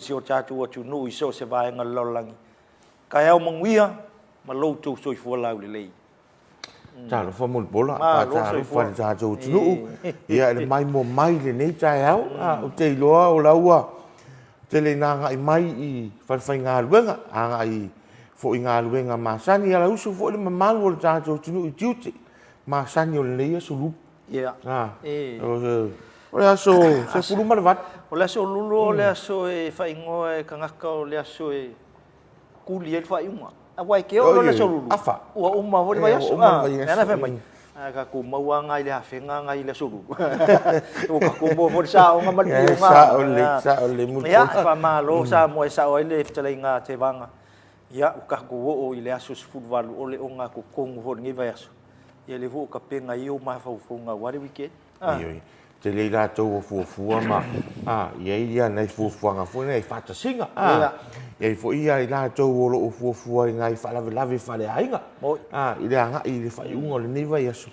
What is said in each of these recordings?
si o tatou atunuu i so o se vaega o le lalolagi. Taeao manuia ma lo outou soifua laulelei. Talofa Mulipola, faatalofa i le tatou atunuu. Ia i le maimoa mai i lenei taeao, ou te iloa o la ua tele ina agai mai i falefaigaluega, agai foi i galuega masani. Ia usu foi le mamalu o le tatou atunuu i tiute masani o lenei aso Lulu. Ia. O le aso 18. O le aso Lulu o le aso e faaigoa e tagata o le aso e tuli ai le faaiuga. Aua e te oo loa i le aso Lulu, ua uma foi le vaiaso. Lea la e fai mai, a tatou maua lava nai le afega nai le aso Lulu, ua tatou maua foi le saoga ma le pioga. Sao lelei, sao lelei Mulipola. Ia, faamalo Samoa e sao ai le fetalaiga a Tevaga. Ia, ua tatou oo i le aso 18 o le ogatotonu foi o lenei vaiaso. Ia lea foi ua tapena ai ou mafaufauga aua le weekend. Ioe. Tele i latou ua fuafua ma i ai nai fuafuaga foi nai faatasiga. E i ai foi i latou o lo o fuafua i nai faalavelave faaleaiga i le agai i le faaiuga o lenei vaiaso.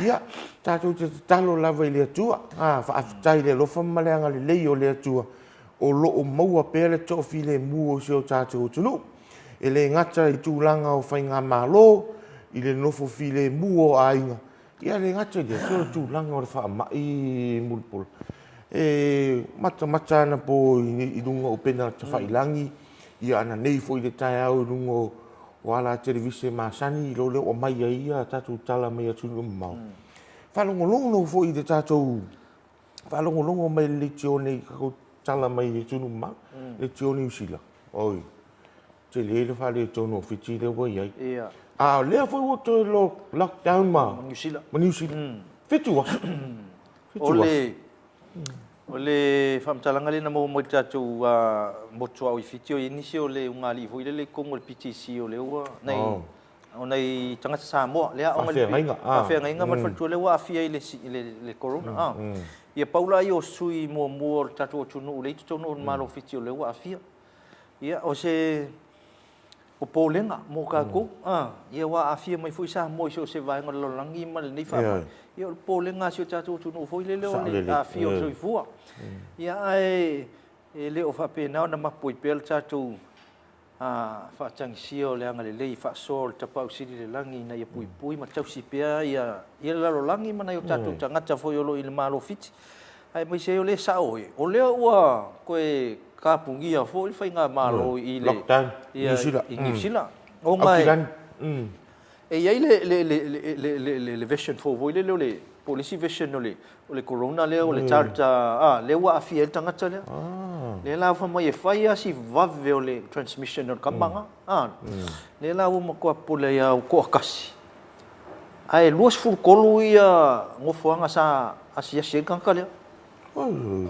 Ia, tatou te tatalo lava i le Atua, faafetai i le alofa ma le agalelei o le Atua o lo o maua pea le toafilemu o si o tatou atunuu. E le gata i tulaga o faigamalo, i le nofo filemu o aiga, Ia le gata i lea, se o le tulaga o le faamai Mulipola, e matamata anapo i luga o upega tafailagi, ia ananei foi i le taeao i luga o ala televise masani i lo lea ua aumai ai a tatou tala mai atunuu mamao. Faalogologo foi i le tatou faalogologo mai i le leitio nei i tatou tala mai atunuu mamao, leitio Niu Sila, oi, tele le faaletonu o Fiti lea ua i ai. Ia. A o lea foi ua toe lockdown ma Niu Sila. Ma Niu Sila. 7 aso. 7 aso. O le faamatalaga lea na maua mai le tatou motu ao i Fiti, o i ai nisi o le ulugalii foi lele i totonu o le PTC o lea ua nai o nai tagata Samoa lea aoga faafeagaiga faafeagaiga ma le faletua lea ua aafia i le corona. Ia pau la ia o sui muamua o le tatou atunuu lea i totonu o le Malo o Fiti o lea ua aafia. Ia, o se popolega mo tatou, ia ua aafia mai foi Samoa i so o se vaega o le lalolagi ma lenei faamai. Ia, o le popolega a si o tatou atunuu foi lele o le aafia o le soifua. Ia, ae e le o faapena ona mapu ai pea le tatou faatagisia o le agalelei faasoa o le Tapaau Sili i le Lagi ina ia puipui ma tausi pea ia le lalolagi ma nai o tatou tagata foi o lo o i le Malo o Fiti. Aemaise ai o lea e sao e, o lea ua toe kapugia foi le faigamalo i le lockdown i Niu Sila. Ona e i ai le version fou foi lele o le po o le isi version o le corona lea o le Delta, a, lea ua aafia ai le tagata lea. Lea la fai mai e fai lava si vave o le transmission o le kama na. A, lea la ua matua popole ai lava ua toatasi. Ae 23 ia nofoaga sa asiasi ai le tagata lea.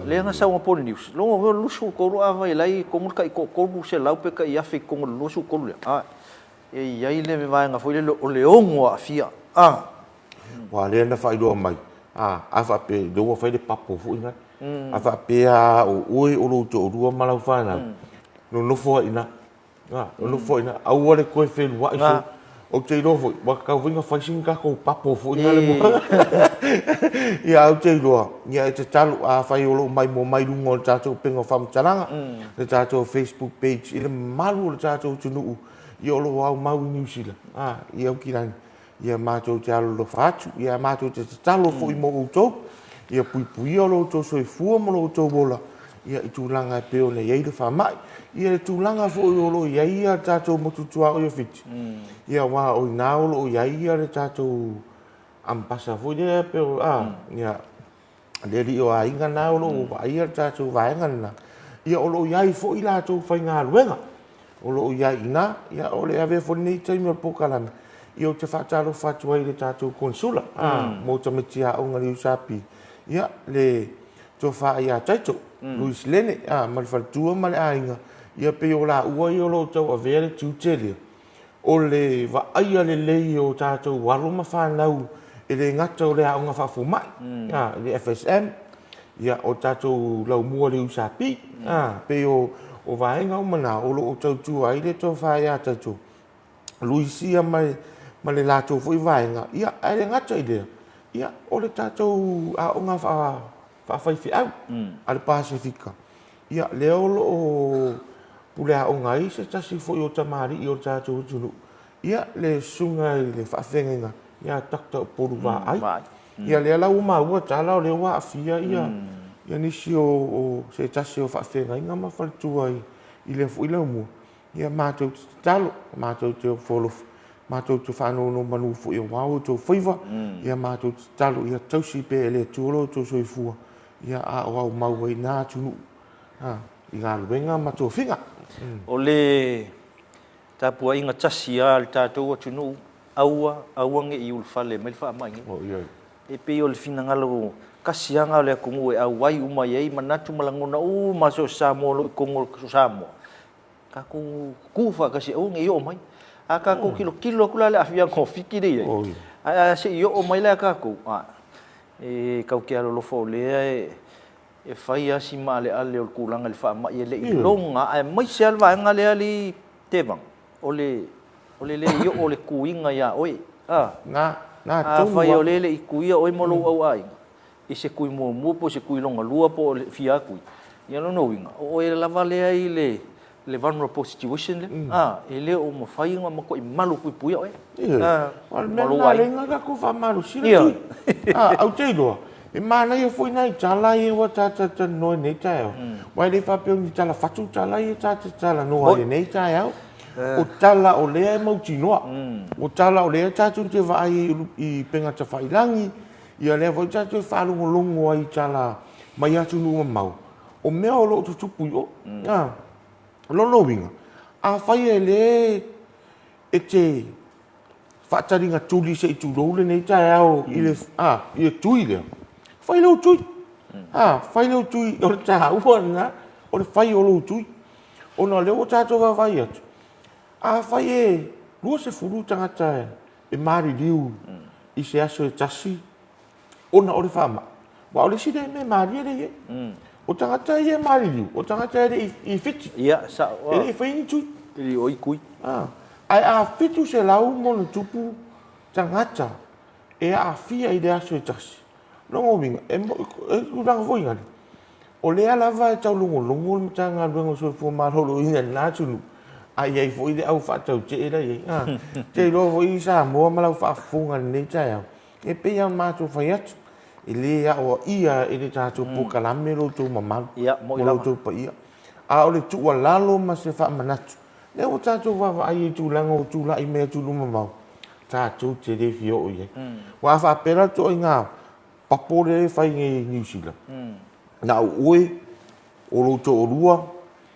Lea na sau anapo i le news, lona uiga o le 23 a fai o la e i totonu le tai toa 300 pe tai 1000 i totonu o le 23 lea, a, e i ai le vaega foi lele o le ono aafia. A. Aua lea na faailoa mai, a, a faapea, lea ua fai le bubble foi lea, a faapea lava o oe o lou toalua ma lau fanau, nonofo ai i ina. Nonofo i ina, aua le toe feluai fua. Ou te iloa foi, ua tatau foi ona fai sina tatou bubble foi lea. Ia, ae ou te iloa, ia e tatalo, afai o lo o maimoa mai i luga o le tatou upega o faamatalaga, le tatou Facebook page i le mamalu o le tatou atunuu, ia o lo o aumau i Niu Sila, i Aukilani, Ia matou te alolofa atu, ia matou te tatalo foi mo outou, ia puipuia lo outou soifua ma lo outou ola, ia i tulaga e pei ona i ai le faamai. Ia le tulaga foi o lo o i ai ia tatou motu tuaoi o Fiti, ia aua o i ina o lo o i ai ia le tatou ambasa foi lea pei o, a, ia, le alii o aiga na o lo o vaaia le tatou vaega lena, ia o lo o i ai foi latou faigaluega o lo o i ai i ina. Ia o le avea foi lenei taimi o le polokalame, ia ou te faatalofa atu ai i le tatou Konesula mo tamaiti aoga i le USP, ia le Tofa ia Taito, Louis Lene ma le faletua ma le aiga, ia pei o laua ia o lo o tauavea le tiute lea o le vaaia lelei o tatou alo ma fanau e le gata o le aoga faafomai, le FSM, ia o tatou laumua i le USP, pei o vaega uma na o lo o tautua ai le tofa ia tatou Luisia ma le latou foi vaega, ia ae le gata i lea, ia o le tatou aoga faafaifeau a le Pasefika. Ia, lea o lo o puleaoga ai se tasi foi o tamalii o le tatou atunuu, ia, le susuga i le faafeagaiga ia Doctor Upolu Vaai. Ia, lea la ua maua tala o lea ua aafia ia nisi o se tasi o faafeagaiga ma faletua i lea foi laumua. Ia, matou te tatalo, matou te ofo alofa, matou te faanonomanu foi aua o outou faiva. Ia, matou te tatalo ia tausi pea e le Atua lo outou soifua, ia, a o aumau ai na atunuu i galuega ma tofiga. O le tapuaiga tasi lava a le tatou atunuu, aua, aua ne i ulufale mai le faamai nei. E pei o le finagalo tasi lava lena o le atunuu e auai uma i ai manatu ma lagona uma so o se Samoa o lo o i totonu o Samoa, tatou tutu faatasi aua ne i oo mai. A tatou tilotilo atu la i le aafiaga o Fiti lea e i ai, ae se i oo mai la ia tatou, a, e tatou te alolofa o lea e fai lava si maaleale o le tulaga i le faamai e le i iloga, aemaise lava le vaega lea alii Tevaga, o le o le le i oo o le tuiga ia oe. A, Na, na tonu afai o lea e le i tuia oe ma lou auaiga i se tui muamua po o se tui lona lua po o le fia tui, ia lona uiga, o oe lava lea i le le vulnerable situation lea, a, e le o mafai ona matuai malupuipuia oe. Ioe. O le mea lena lea na tatou faamalosi le tui. A, ou te iloa, e manaia foi nai tala ia ua ta talatalanoa i lenei taeao. Aua e le faapea o ni tala fatu tala ia ta te talanoa i lenei taeao. O tala o lea e mautinoa. O tala o lea tatou te vaai ai i upega tafailagi, ia lea foi tatou te faalogologo ai i tala mai atunuu mamao, o mea o lo o tutupu i o. O lona uiga, afai e le e te faataliga tuli se i tulou lenei taeao i le, a, i le tui lea, fai lou tui. A, fai lou tui, o le taua lena, o le fai o lou tui. Ona o lea ua tatou vaavaai atu, afai e 20 tagata e maliliu i se aso e tasi ona o le faamai, aua o le isi lea mea malie lea e i ai. O tagata ia e maliliu, o tagata e le i fiti. Ia, sao. E le i faia ni tui. E le i oi tui. Ae a 700 ma ona tupu tagata e aafia i le aso e tasi, lona uiga, e tulaga foi lale, o lea lava e taulogologo le Matagaluega o le Soifua Maloloina i lena atunuu, a i ai foi le au faatautee la e i ai. Ou te iloa foi Samoa ma lau faafofoga i lenei taeao, E pei lava ona matou fai atu, e le aoaia e le tatou polokalame lo outou mamalu ma lo outou paia. A o le tuualalo ma se faamanatu, lea ua tatou vaavaai i tulaga ua tulai mai atunuu mamao, tatou te le fia oo i ai. Aua a faapea la le ituaiga papo lea e fai nei i Niu Sila, na o oe, o lou toalua,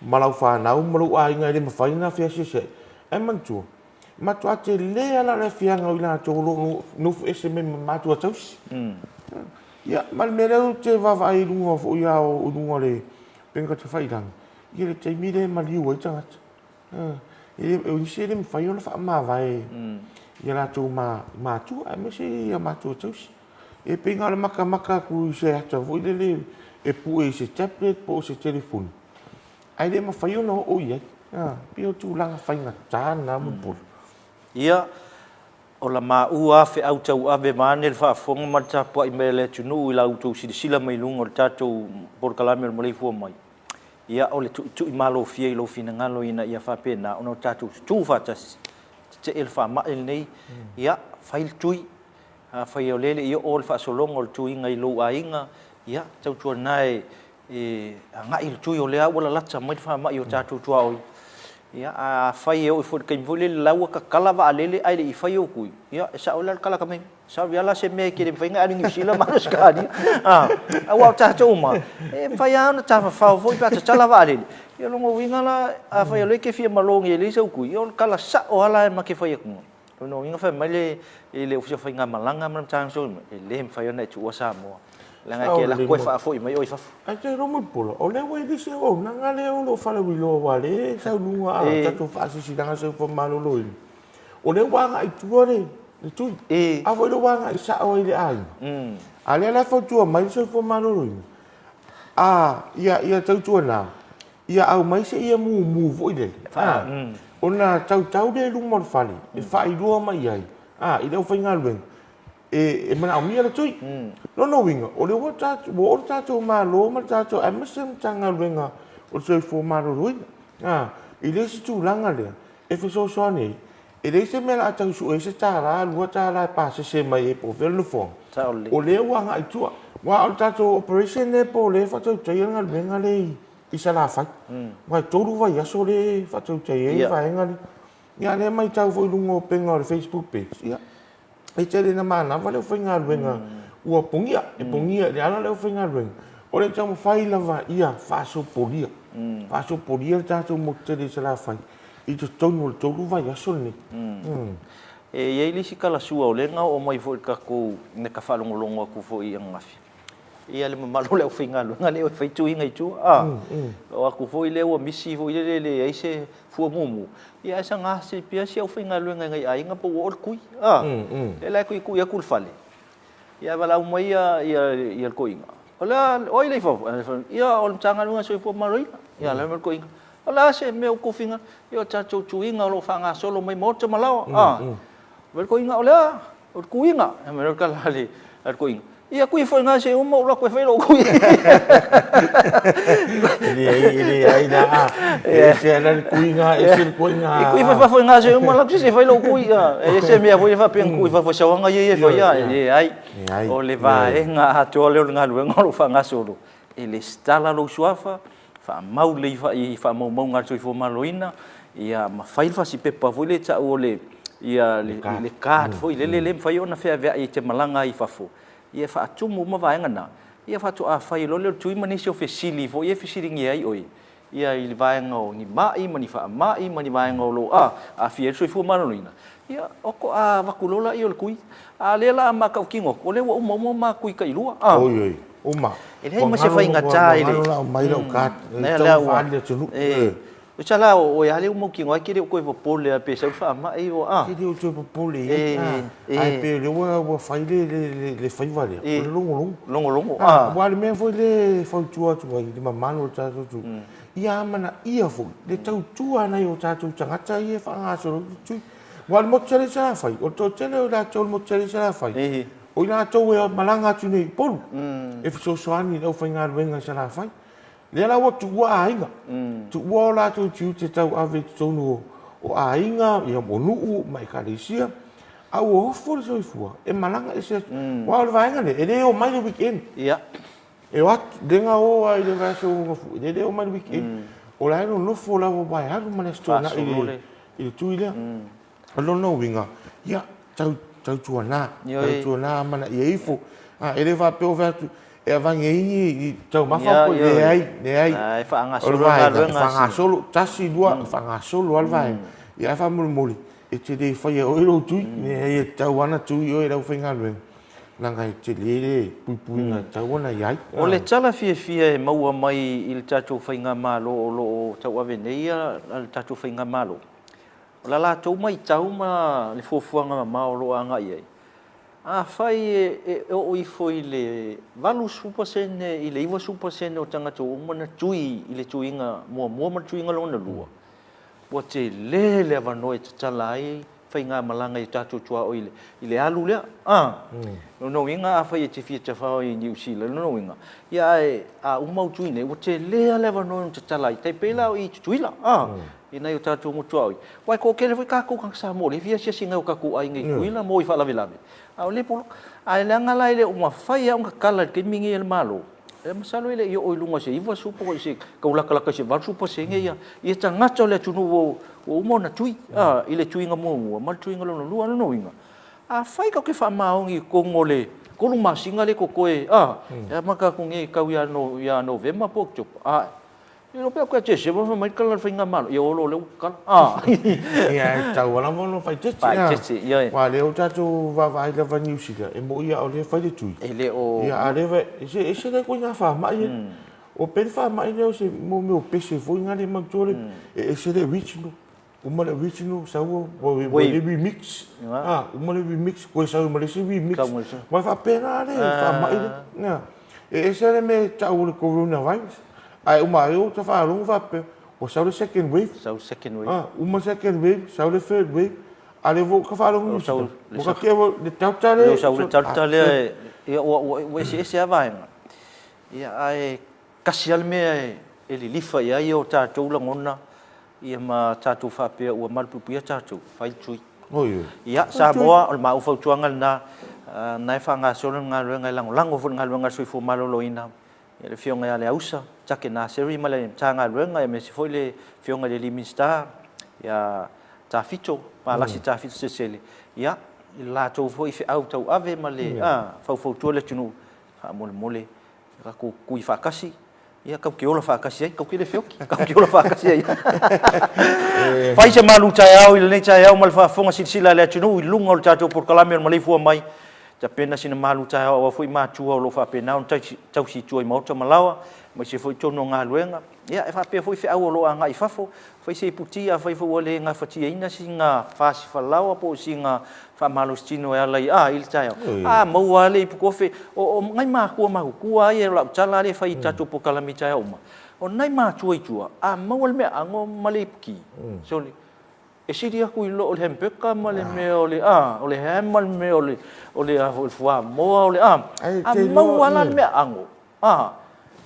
ma lau fanau ma lou aiga e le mafai ona feasiasiai. Ae manatua, Matua tele lava la o le afiaga o i latou o lo o nofo ese mai ma matua tausi. Ia, ma le mea lea ou te vaavaai i luga foi a o luga o le upega tafailagi, ia le taimi lea e maliu ai tagata. O isi e le mafai ona faamavae i a latou matua aemaise ia matua tausi. E pei na o le matamata atu i se ata foi lele e pue i se tablet po o se telefoni, Ae le mafai ona oo i ai. Pei o tulaga faigata na Mulipola. Ia, o la maua a feau tauave vaeane le faafofoga ma le tapuai mai a le atunuu i la outou silasila mai i luga o le tatou polokalame o le maleifua mai. Ia, o le tuitui malofie i lou finagalo ina ia faapena ona o tatou tutu faatasi, tetee le faamai lenei, ia, fai le tui. Afai o lea e le i oo le faasologa o le tuiga i lou aiga, ia, tautuana e e agai i le tui o lea ua lalata mai le faamai i o tatou tuaoi. Ia, a afai e oo foi i le taimi foi lele la ua tatala vaalele ae le i fai ou tui, ia, e sao ai la le tala mai, sao ai la se mea e te le mafai ona e alu i Niu Sila ma Ausetalia. Aua o tatou uma, e mafai lava ona tafafao foi pe a tatala vaalele. Ia o lona uiga la, afai o lea e te fia malogi e leai sau tui, ia o le tala sao lava la e ma te fai atu. O lona uiga fai mai le i le Ofisa o Faigamalaga ma le Matagaluega o Soifua, e le mafai ona e tuua Samoa, leaga e te alu atu e faafoi mai oe i fafo. Ae te iloa Mulipola, o lea ua i ai le isi auaunaga lea o lo o faalauiloa aua o lea e sau i luga a tatou faasilasilaga soifua maloloina, o lea ua agai i tua le tui. A foi lea ua agai sao ai i le aiga. A o lea la e fautua mai le soifua maloloina, a ia tautuana, Ia aumai se ia mumu foi lele, a, ona tautau lea i luma o le fale e faailoa mai ai, a, i le aufaigaluega, e, e manaomia le tui. Lona uiga, o lea ua tatou, ua oo le tatou Malo ma le tatou, aemaise le Matagaluega o le soifua maloloina. A, i le isi tulaga lea, e fesoasoani ai, e leai se mea o le a tau sue ai se $1, $2 e pasese mai ai po o fea le nofoaga, o lea ua agai i tua. Aua o le tatou operation lea po o lea e faatautaia le galuega lea i Salafai, aua e 3 vaiaso lea e faatautai ai le vaega lea. Ia a o lea e matau foi i luga o upega o le Facebook page, ia, e tele ina manava le aufaigaluega ua pogia, e pogia i le ala le aufaigaluega, o le taumafai lava ia faasopolia, faasopolia le tatou motu tele i Salafai i totonu o le 3 vaiaso lenei. E i ai le isi talasua o lea na oo mai foi i le tatou, na ta faalogologo atu foi ananafi, ia le mamalu o le aufaigaluega lea e fai tuiga i tua, a, oo atu foi lea ua misi foi lele e leai se fua mumu, ia ae saga silapia si aufaigaluega i nai aiga po ua oo le tui, a, lea la e tuitui atu le fale, ia ae valaau mai ia le toeaina, o le a, o ai la e i fafo? Ia o le Matagaluega o le Soifua Maloloina. Ia o le a le mea o le toeaina? O le a se mea ua outou finagalo? Ia o tatou tuiga o lo o faagasolo mai maota ma laoa, a. Fai mai le toeaina, o le a? O le tuiga. Fai mai le tala a le toeaina, ia tui foi na se i uma ou alu atu e fai lou tui. E leai la, e ese lava le tuiga, ese le tuiga. E tui foi foi na se i uma alu atu se i fai lou tui. E ese mea foi faapea na tui fafo e sau lava ia e fai a, e leai. O le vaega atoa lea o le galuega o lo o faagasolo, e lesitala lou suafa, faamau lelei i faamaumauga a le Soifua Maloloina, ia ma fai le fasipepa foi lea e tau o le, ia le card foi lele lea e mafai ona feaveai e te malaga ai i fafo, ia faatumu uma vaega na, ia faatoa fai loa lea o le tui ma nisi o fesili foi ia e fesiligia ai oe, ia i le vaega o ni mai ma ni faamai ma ni vaega o lo o aafia ai le soifua maloloina, ia faatoa avatu loa lea o le tui. A o lea o le a matau tino atu, o lea ua uma uma ma tui tailua. Oi oi, uma. E leai ma se faigata i le... Ua galo la aumai lau card, e tatau ona faaali i le atunuu. Tusa la o oe lava lea ua mautinoa ai e te le o toe popole lava pe sau le faamai ua a? E te le o toe popole i ai, ae pei o lea ua fai le faiva lea, o le logologo. Logologo, a. Aua o le mea foi lea e fautua atu ai i le mamalu o le tatou atunuu, ia amanaia foi le tautua a nai o tatou tagata ia e faagasolo atu le tui. Aua o le motu tele i Salafai, o le toatele o i latou o le motu tele i Salafai, o i latou e malaga atu nei i Upolu e fesoasoani i le aufaigaluega i Salafai. Lea la ua tuua aiga, tuua o latou tiute tauave i totonu o aiga, ia o nuu ma ekalesia, a ua ofo le soifua e malaga ese atu. Aua o le vaega lea, e le omai le weekend. Ia. E o atu, lea na o lava i le vaiaso Gafua, e le omai le weekend. O la e nonofo lava aua e alu ma le Aso Toonai i le tui lea. O lona uiga, ia, tautuana, tautuana amanaia ifo. E le faapea o fai atu, e aveane ai ni taumafa po o leai, leai. E faagasolo le galuega. E faagasolo, tasi, lua, faagasolo lava le vaega. Ia ae faamolemole, e te le faia e oe lou tui, leai e tatau lava ona tui oe e le aufaigaluega, leaga e tele le puipuiga e tatau ona i ai. O le tala fiafia e maua mai i le tatou faigamalo o lo o tauave nei le tatou faigamalo, O la latou matau ma le fuafuaga mamao o lo o agai i ai, afai e oo ifo i le 80% i le 90% o tagata ua uma ona tui i le tuiga muamua ma le tuiga lona lua, ua tele le avanoa e tatala ai faigamalaga i o tatou tuaoi i le alu lea. A! Lona uiga afai e te fia tafao i Niu Sila, lona uiga, ia ae a uma au tui nei, ua tele lava le avanoa e ono tatala ai, tai pei la o i Tutuila, a! i nai o tatou motuaoi. Aua e toatele foi tatou tagata Samoa o lea e fia asiasi i nai o tatou aiga i Tutuila ma o i faalavelave, a o lea poloka. Ae leaga la e le o mafai lava ona tatala i le taimi lenei e le Malo, e masalo e le i oo i luga o se 90 po o se tau latalata i se 80% ia tagata o le atunuu ua uma ona tui i le tuiga muamua ma le tuiga lona lua. O lona uiga, afai tatou te faamaoni i totonu o le 3 masina lea e totoe, e amata atu nei e tau ia Novema po o Oketopa, ae E iloa pe a Tesema fai mai le tala a le faigamalo, ia olo lea ua tatala. Ah. Ia e tatau lava ona faaeteete. Faaeteete, ioe. Aua o lea ua tatou vaavaai lava i Niu Sila, e moni lava o lea e fai le tui. E le o... Ia a o lea e ese le ituaiga faamai lea. Ua pei le faamai lea o se mea o pese foi lea manatua le, e ese le original. Uma le original sau ua le remix. Ah, uma le remix koe sau ma le isi remix. Ua faapena le faamai le. E ese le mea e tau o le coronavirus. Ae uma ai ua faalogo faapea ua sau le second wave. Sau le second wave. Ah, uma le second wave, sau le third wave. A lea foi ua faalogo ua ka tea le Delta le. Sau le Delta lea, ia ua eseese lava vaega. Ia ae tasi lava le mea e e lilifa i ai o tatou lagona ia ma tatou faapea ua malupuipuia tatou, fai le tui. Ia, Samoa, o le maua fautuaga lena, na e faagasolo le galuega e lagolago foi i le galuega a le Soifua Maloloina, ia le Afioga ia Leausa Take Naseri ma le Matagaluega, aemaise foi le Afioga i le Minisita ia Tafito, Valasi Tafito Selesele, ia, i le latou foi feau tauave ma le faufautua le atunuu, faamolemole tatou tui faatasi, ia tatou te ola faatasi ai, tatou te le feoti, tatou te ola faatasi ai. Fai se malu taeao i lenei taeao ma le faafofoga silasila a le atunuu i luga o le tatou polokalame o le maleifua mai. Tapena sina malu taeao aua foi matua o lo o faapena ona tausi i tua i maota ma laoa, aemaise foi totonu o galuega. Ia, e faapea foi feau o lo o agai i fafo, fai se iputi afai foi ua le gafatiaina sina fasifalaoa po o sina faamalositino e ala i, a, i le taeao. A maua lava le ipukofe. O, o nai matua matutua lava ia, o lau tala lava lea e fai i tatou polokalame i taeao uma, o nai matua i tua, a maua le meaaano ma le iputi, sole, E sili atu i lo le hamburger ma le mea o le, a, o le ham ma le mea o le, o le, a foi, le fuamoa, o le, a, a maua la le meaaano, a,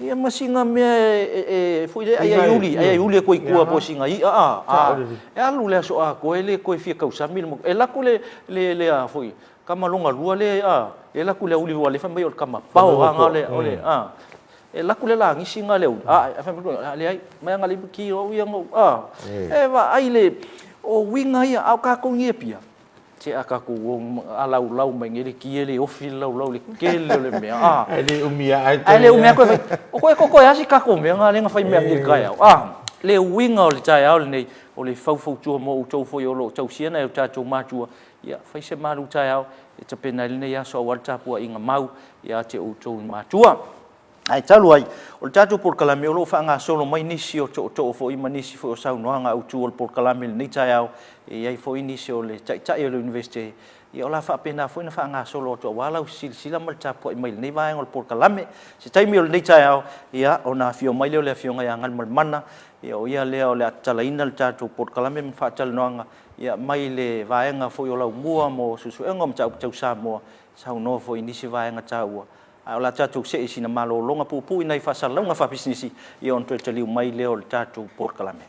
ia ma sina mea e, e, e foi lea, ai ai uli, ai ai uli atu i tua po o sina i'a, a, a, e alu le aso atoa e le toe fia tausami le motu. E alu atu le, le, le, a foi, tama lona lua lea, a, e alu atu i le aoauli aua o lea e fai mai o le tama pao lava o le, o le, a, E alu atu le lagisi lena i le aoauli, a, fai mai, leai, mai ana le iputi o au ia na ou, a, e vaai le, o uiga ia, a o tatou nei i Apia, se a tatou o alaulau mai nei le ti e le ofi le laulau i le tele o le mea, a. Ae le umi lava ae toe. Ae le umi lava toe fai, o koe toe a si tatou mea lena lea na fai mea nei i le taeao, a. Le uiga o le taeao lenei, o le faufautua mo outou foi o lo o tausia nai o tatou matua, ia fai se malu taeao e tapena ai lenei aso aua le tapuaiga mau ia te outou matua. Ae talu ai, o le tatou polokalame o lo o faagasolo mai nisi o tootoo foi ma nisi foi o saunoaga autu o le polokalame i lenei taeao, e i ai foi nisi o le Taitai o le Iunivesite, ia o le a faapena foi ona faagasolo atu aua lau silasila ma le tapuai mai i lenei vaega o le polokalame. Se taimi o lenei taeao, ia ona afio mai lea o le Afioga ia Galumalemana, ia o ia lea o le a tatalaina le tatou polokalame ma faatalanoaga, ia mai le vaega foi o Laumua mo Suesuega o Mataupu Tau Samoa, saunoa foi i nisi vaega taua, ae o le a tatou see i sina malologa puupuu i nai faasalalauga faapisinisi, ia ona toe taliu mai lea o le tatou polokalame.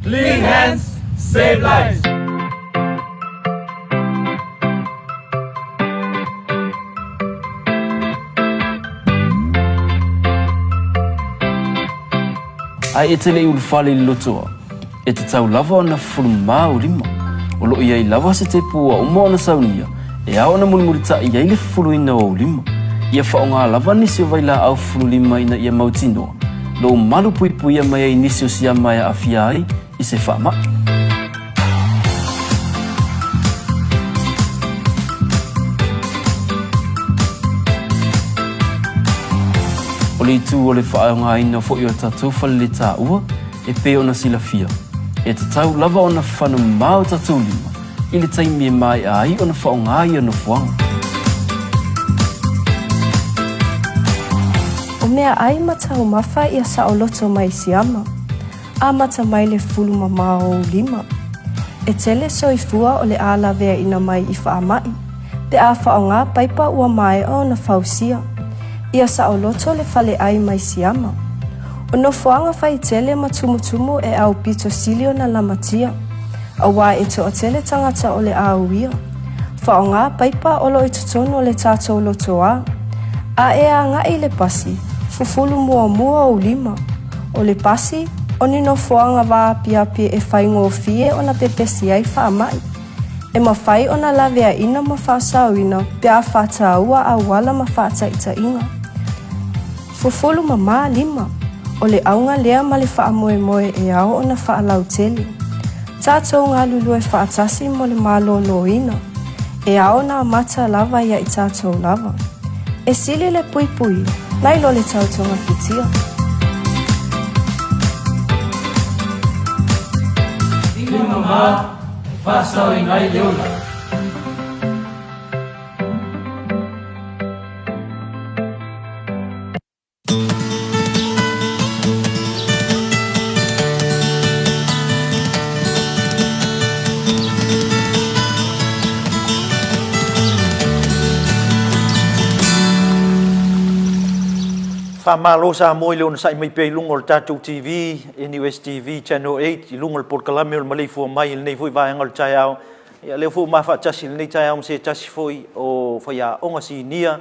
Clean hands, save lives. Ae e te le i ulufale i le lotoa, e tatau lava ona fufulu mā ou lima. O lo o i ai lava se tepu ua uma ona saunia e ao ona mulimulitaʻi ai le fufuluina o ou lima. Ia faaaoga lava nisi o vailaau fufulu lima ina ia mautinoa lou malu puipuia mai ai nisi o siama e aafia ai i se faamaʻi. O le itu o le faaaogaina foi o tatou faleletaua e pei ona silafia, e tatau lava ona fano mamao o tatou lima i le taimi e maea ai ona faaaoga ia nofoaga. O meaʻai ma taumafa ia saoloto mai siama. Amata mai le fulu mamao o ou lima. E tele soifua o le a laveaina mai i faamaʻi. pe a faaaoga paipa ua maea ona fausia. Ia saoloto le faleai mai Siama. O nofoaga faitele ma tumutumu e aupito sili ona lamatia, aua e toatele tagata o le a uia. Faaaoga paipa o lo o i totonu o le tatou lotoa. A e agai i le pasi, fufulu muamua ou lima. O le pasi, o ni nofoaga vaapiapi e faigofie ona pepesi ai faamai. E mafai ona laveaina ma faasaoina pe a faataua auala ma faataitaiga. Fufulu mamā lima, o le auga lea ma le faamoemoe e ao ona faalautele. Tatou galulue faatasi mo le maloloina. E ao ona amata lava ia i tatou lava. E sili le puipui, nai lo le tau togafitia. Lima mamā e faasaoina ai le ola. Faamalo Samoa i le onosai mai pea i luga o le tatou TV, NUS TV Channel 8, i luga o le polokalame o le maleifua mai i lenei foi vaega o le taeao. Ia, lea foi ua mafaatasi i lenei taeao ma se tasi foi o faiaoga sinia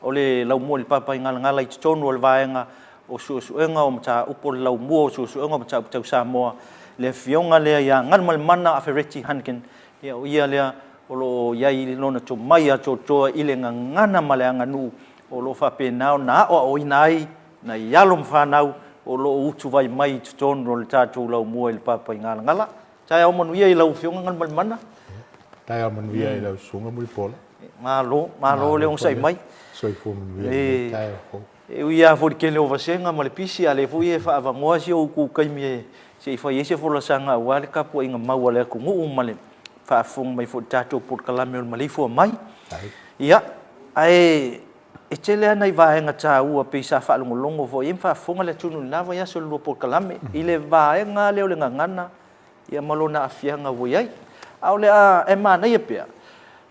o le laumua i le Papaigalagala i totonu o le vaega o suesuega o mataupu o le laumua o suesuega o mataupu tau Samoa, le afioga lea ia Galumalemana Afereti Hunkin, ia o ia lea o lo o i ai lona tomai atoatoa i le gagana ma le aganuu o lo o faapena ona aoaoina ai nai alo ma fanau o lo o utuvai mai i totonu o le tatou laumua i le Papaigalagala. Taeao manuia i lau Afioga Galumalemana. Taeao manuia i lau Susuga Mulipola. Malo, malo le onosai mai. Soifua manuia i lenei taeao fou. E ui lava foi i le tele o vasega ma le pisi, a o lea foi e faaavanoa si ou itu taimi e se i fai ai se folasaga aua le tapuaiga mau a le atunuu ma le faafofoga mai foi i le tatou polokalame o le maleifua mai. Ia, ae e tele lava nai vaega taua pei sa faalogologo foi i ai ma faafofoga le atunuu i lena vaiaso i le lua polokalame i le vaega lea o le gagana ia ma lona aafiaga ua i ai. A o le a e manaia pea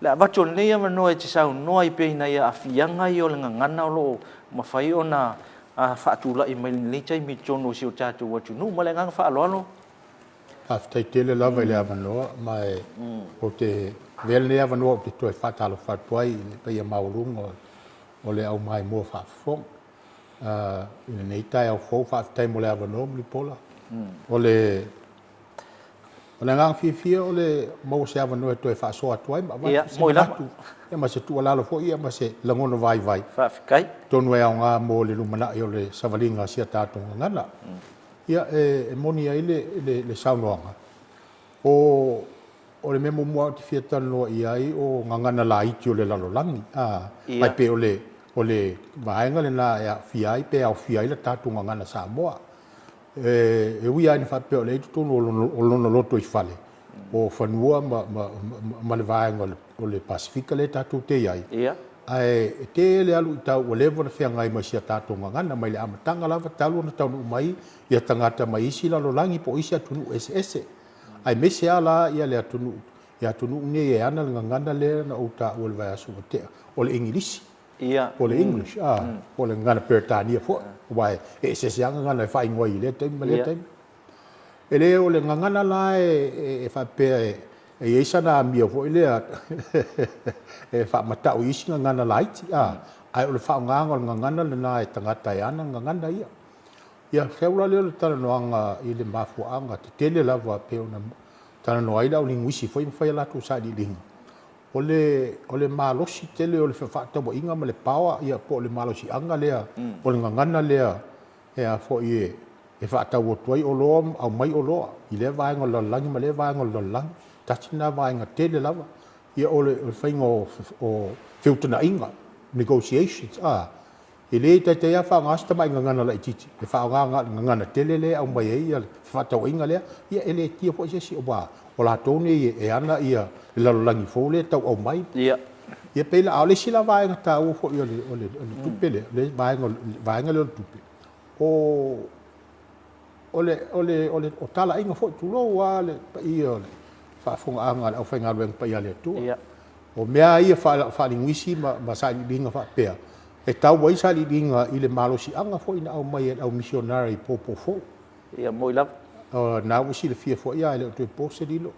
le avatu o lenei avanoa e te saunoa ai pea i nai aafiaga ia o le gagana o lo o mafai ona faatulai mai i lenei taimi i totonu o si o tatou atunuu. Ma le agaga faaaloalo. Faafetai tele lava i le avanoa, ma ou te avea lenei avanoa ou te toe faatalofa atu ai i le paia maualuga o le aumaimoa faafofoga i lenei taeao fou. Faafetai mo le avanoa Mulipola. O le agaga fiafia o le maua se avanoa e toe faasoa atu ai ma avatu se manatu ma se tuualalo foi ma se lagona vaivai. Faafetai. Atonu e aoga mo le lumanai o le savaliga a si a tatou gagana. Ia, e moni ai le saunoaga, o le mea muamua ou te fia talanoa i ai o gagana laiti o le lalolagi, a, mai pei o le, o le vaega lena e aafia ai pe aofia ai le tatou gagana Samoa. E ui lava ina faapea o lea e i totonu o lona lotoifale, o fanua ma le vaega o le Pasefika lea tatou te i ai, ae e tele lava luitau ua leva ona feagai ma si a tatou gagana mai le amataga lava talu ona taunuu mai ia tagata mai isi lalolagi po o isi atunuu eseese, aemaise lava la le atunuu i atunuu nei e ana le gagana lea na ou taua i le vaiaso ua tea, o le Igilisi, po o le English, po o le gagana Peretania foi, aua e eseese lava gagana e faaigoa ai i lea taimi ma lea taimi. E le o le gagana la e faapea e i ai sana amio foi lea e faamatau i isi gagana laiti, a, ae o le faaaogaina o le gagana lena e tagata e ana gagana ia. Ia, sau la lea o le talanoaga i le mafuaaga tetele lava pei ona talanoa ai le aulinguisi foi ma fai a latou sailiiliga, o le, o le malosi tele o le fefaatauaiga ma le power, ia, po o le malosiaga lea, o le gagana lea E a foi e faatau atu ai oloa ma aumai oloa i lea vaega o le lalolagi ma lea vaega o le lalolagi. Tasi lena vaega tele lava. Ia o le faiga o feutanaiga, negotiations, a, e le taitai lava faaaoga se tamai gagana laitiiti, e faaaoga na o le gagana tele lea e aumai ai le fefaatauaiga lea. Ia e le tia foi se isi aua o latou nei e ana le lalolagi fou lea e tau aumai. Ia. Ia pei la, a o le isi la vaega taua foi o le, o le, o le tupe lea, le vaega, vaega lea o le tupe, o, o le, o le, o le, o talaiga foi, tulou lava le paia o le faafofogaaga a le aufaigaluega paia a le Atua. Ia. O mea ia faalinguisi ma sailiiliga faapea, e tau ai sailiiliga i le malosiaga foi na aumai e le au misionari i Pawpaw Fou. Ia, moi lava. O lena ua silafia foi, a e le o toe po se lilo.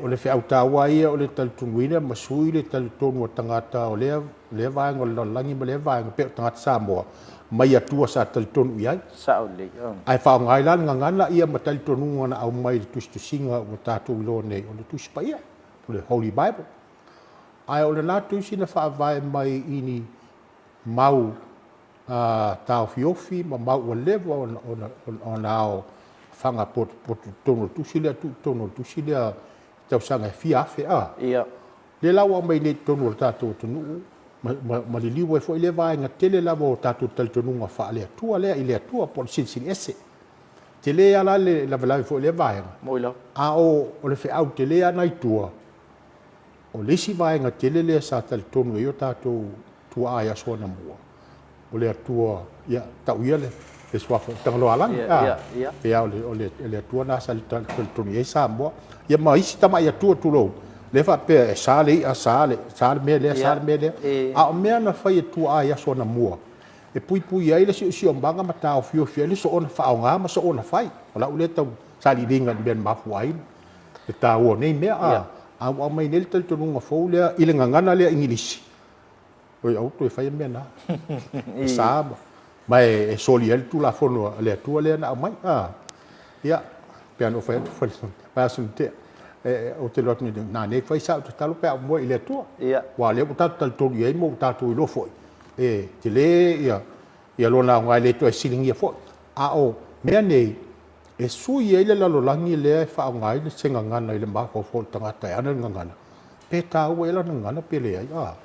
O le feau taua ia o le talitonuina ma sui le talitonu o tagata o lea vaega o le lalolagi ma lea vaega pei o tagata Samoa mai Atua sa talitonu i ai. Sao lelei. Ae faaaoga ai la le gagana ia ma talitonuga na aumai i le tusitusiga ua tatou iloa nei o le Tusi Paia, o le Holy Bible. Ae o lena tusi na faavae mai i ni mau taofiofi ma mau ua leva ona ao fagapotopoto i totonu o le tusi lea, tuu i totonu o le tusi lea i tausaga e fia afe a. Ia. Lea la ua aumai nei i totonu o le tatou atunuu ma, ma liliu ai foi lea vaega tele lava o tatou talitonuga faale-Atua lea i le Atua po o le Silisili Ese. Tele lava la le lavelave foi o lea vaega. Moi lava. A o le feau tele lava na i tua, O le isi vaega tele lea sa talitonu ai o tatou tuaa i aso anamua, o le Atua, ia, tau ia le suafa o Tagaloaalagi, a, pei lava o le Atua lena sa talitonu i ai Samoa. Ia ma isi tamai Atua tulou, lea faapea e sa le i'a, sa le mea lea, sa le mea lea. A o mea na fai e tuaa i aso anamua, e puipui ai le siosiomaga ma taofiofi ai le soona faaaoga ma soona fai. O lau lea tau sailiiliga i le mea na mafua ai le taua o nei mea, a, a ua aumai nei le talitonuga fou lea i le gagana lea Igilisi, oi, aua toe faia mea na. E sa ma, ma e, e soli ai le Tulafono a le Atua lea na aumai. A, ia, pei ona ou fai atu foi i le vaiaso na tea, e, ou te iloa atu nei, na nei fai sa ou tatalo pe a ou moe i le Atua. Ia. Aua o lea ua tatou talitonu i ai ma ua tatou iloa foi, e tele ia, ia lona aoga e le toe siligia foi. A o mea nei, E sui ai le lalolagi lea e faaaoga ai se gagana i le mafaufau o le tagata e ana le gagana, pe taua ea lana gagana pe leai. A,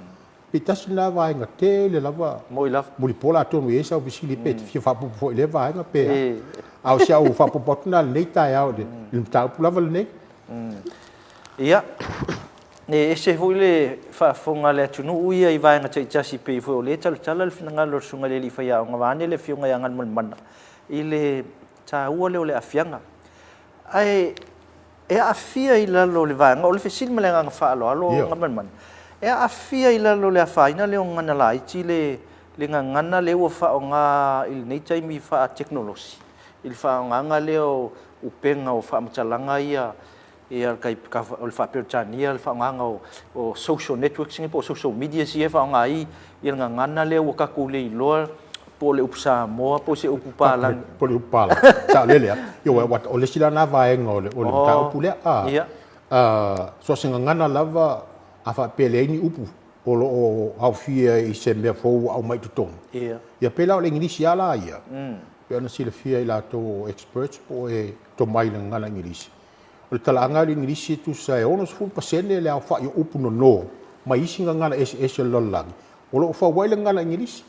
pe tasi lena vaega tele lava. Moi lava. Mulipola atonu e i ai sau fesili pe e te fia faaopoopo foi i lea vaega pe a. A o si au faaopoopo atu lena i lenei taeao i le mataupu lava lenei. Ia, e ese foi le faafofoga a le atunuu ia i vaega taitasi pei foi o lea e talatala le finagalo o le Susuga i le Alii Faiaoga vaeane le Afioga ia Galumalemana i le taua lea o le aafiaga. Ae e aafia i lalo o le vaega, o le fesili ma le agaga faaaloalo Galumalemana, e aafia i lalo o le afaina lea o gagana laiti le le gagana lea ua faaaoga i lenei taimi faatekonolosi, i le faaaogaga lea o upega o faamatalaga ia Ia, o le faa-Peretania le faaaogaga o social networks nei po o social medias ia e faaaoga ai le gagana lea ua tatou le iloa po o le upu Samoa po o se upu palagi. Po o le upu palagi. Saolele lava. Ioe, aua o le isi la lena vaega o le mataupu lea. So o se gagana lava a faapea e leai ni upu o lo o aofia i se mea fou ua aumai i totonu. Ia pei la o le Igilisi lava la ia, pei ona silafia e i latou o experts po o e tomai i le gagana Igilisi, O le talaaga o le Igilisi e tusa e 60% le aofai o upu nono mai isi gagana eseese o le lalolagi o lo o fau ai le gagana Igilisi.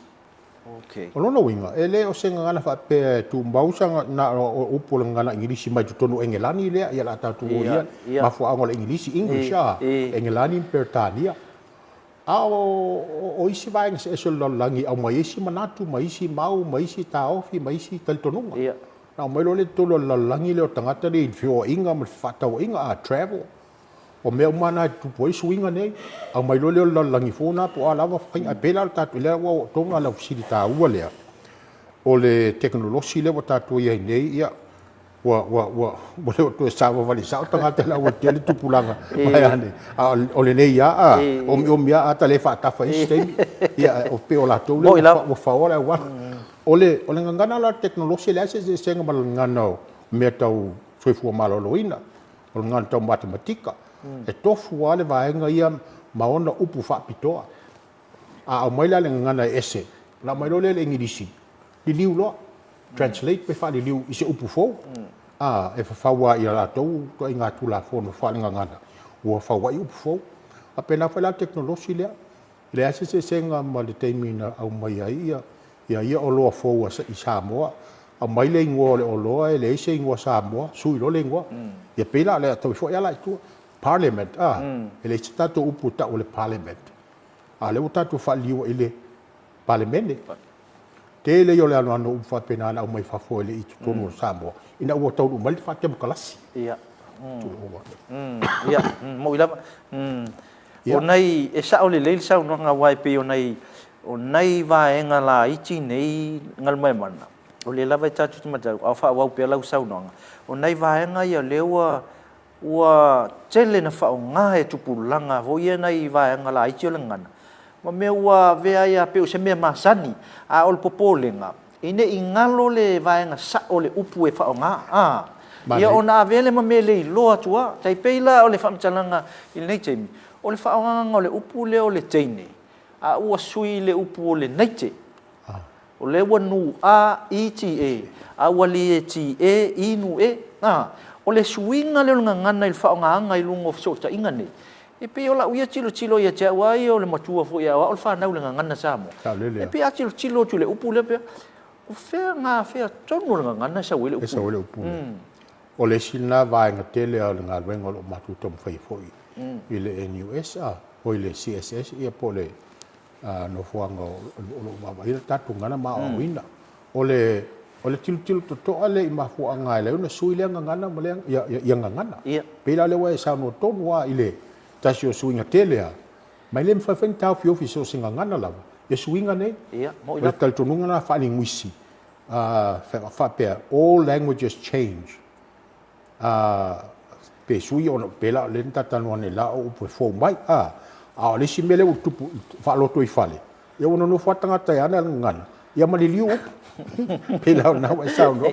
Okay. O lona uiga, e le o se gagana faapea e tumau sa na o upu o le gagana Igilisi mai totonu o Engelani lea, ia o le a tatou o ia mafuaaga o le Igilisi, English, a, Engelani ma Peretania. A o isi vaega eseese o le lalolagi e aumai ai isi manatu ma isi mau ma isi taofi ma isi talitonuga. Ona aumai loa lea i totonu o le lalolagi lea o tagata nei i le feoaiga ma le fefaatauaiga, a travel. O mea uma na e tutupu ai suiga nei. Aumai loa lea o le lalolagi fou lena po o a lava faiga. Ae pei la o le tatou, lea ua oo tonu lava i lau fesili taua lea, o le tekonolosi lea ua tatou i ai nei, ia, ua, ua, ua, ua le o toe savavali sao tagata i le aualatele tupulaga vaeane. A o lenei lava, a, omiomi lava ata le faatafa i isi taimi, ia, e pei o latou lea ua faoa le auala. O le, o le gagana la o le tekonolosi, e leai se eseesega ma le gagana o mea tau soifua maloloina, o le gagana tau matematika. E tofu lava le vaega ia ma ona upu faapitoa. A aumai la le gagana e ese, ona aumai loa lea i le Igilisi, liliu loa, translate pe faaliliu i se upu fou, a, e fafau lava i a latou ituaiga Tulafono faalegagana, ua fau ai upu fou. Faapena foi la le tekonolosi lea, e leai se eseesega ma le taimi na aumai ai ia ia ia oloa fou i Samoa. Aumai le igoa o le oloa e leai se igoa Samoa, sui loa le igoa. Ia pei la o le a tau foi lava la i tua. Parliament, a, e leai se tatou upu e tau o le Parliament, a o lea ua tatou faaliliua i le Palemene. Tele ia o le anoano o upu faapena na aumai fafo e le i totonu o Samoa, ina ua taunuu mai le faatemokalasi. Ia. Ia, moi lava. O nai, e sao lelei le saunoaga aua e pei o nai, o nai vaega laiti nei Galumalemana, o lea lava e tatou te matau, a o faaauau pea lau saunoaga, o nai vaega ia o lea ua, ua tele na faaaoga e tupulaga foi ia nai vaega laiti o le gagana, ma mea ua avea ai lava pei o se mea masani, a o le popolega, ina ne i galo le vaega sao o le upu e faaaoga, a, ia ona avea lea ma mea le iloa atu lava. Tai pei la o le faamatalaga i lenei taimi, o le faaaogaina o le upu lea o le teine, a ua sui i le upu o le naite. O lea ua nu a i t e, a ua li e t e i nu e. A, o le suiga lea o le gagana i le faaaogaina i luga o fesootaiga nei, e pei o lau ia tilotilo ia te au lava ia o le matua foi a o au le fanau i le gagana Samoa. E pei a tilotilo atu i le upu lea pea, o fea gafea tonu o le gagana e sau ai le upu lea? E sau ai le upu lea. O le isi lena vaega tele o le galuega o lo o matou taumafai foi i le NUS, a, oi le CSS ia po o le nofoaga o lo o vaavaaia le tatou gagana ma aoaoina. O le o le tilotilo totoa lea i mafuaaga e ala ai ona sui lea gagana ma lea ia gagana. Pei la o lea ua e saunoa tonu lava i le tasi o suiga tele lava, ma e le mafai foi ona taofiofi i so o se gagana lava ia suiga nei. O le talitonuga lena faalinguisi faapea, all languages change. A, pe sui ona pe la lea na ta talanoa nei la o upu e fou mai a a o le isi mea lea ua tupu faalotoifale ia ua nonofo lava tagata e ana le gagana ia ma liliu upu pei la o lena ua e saunoa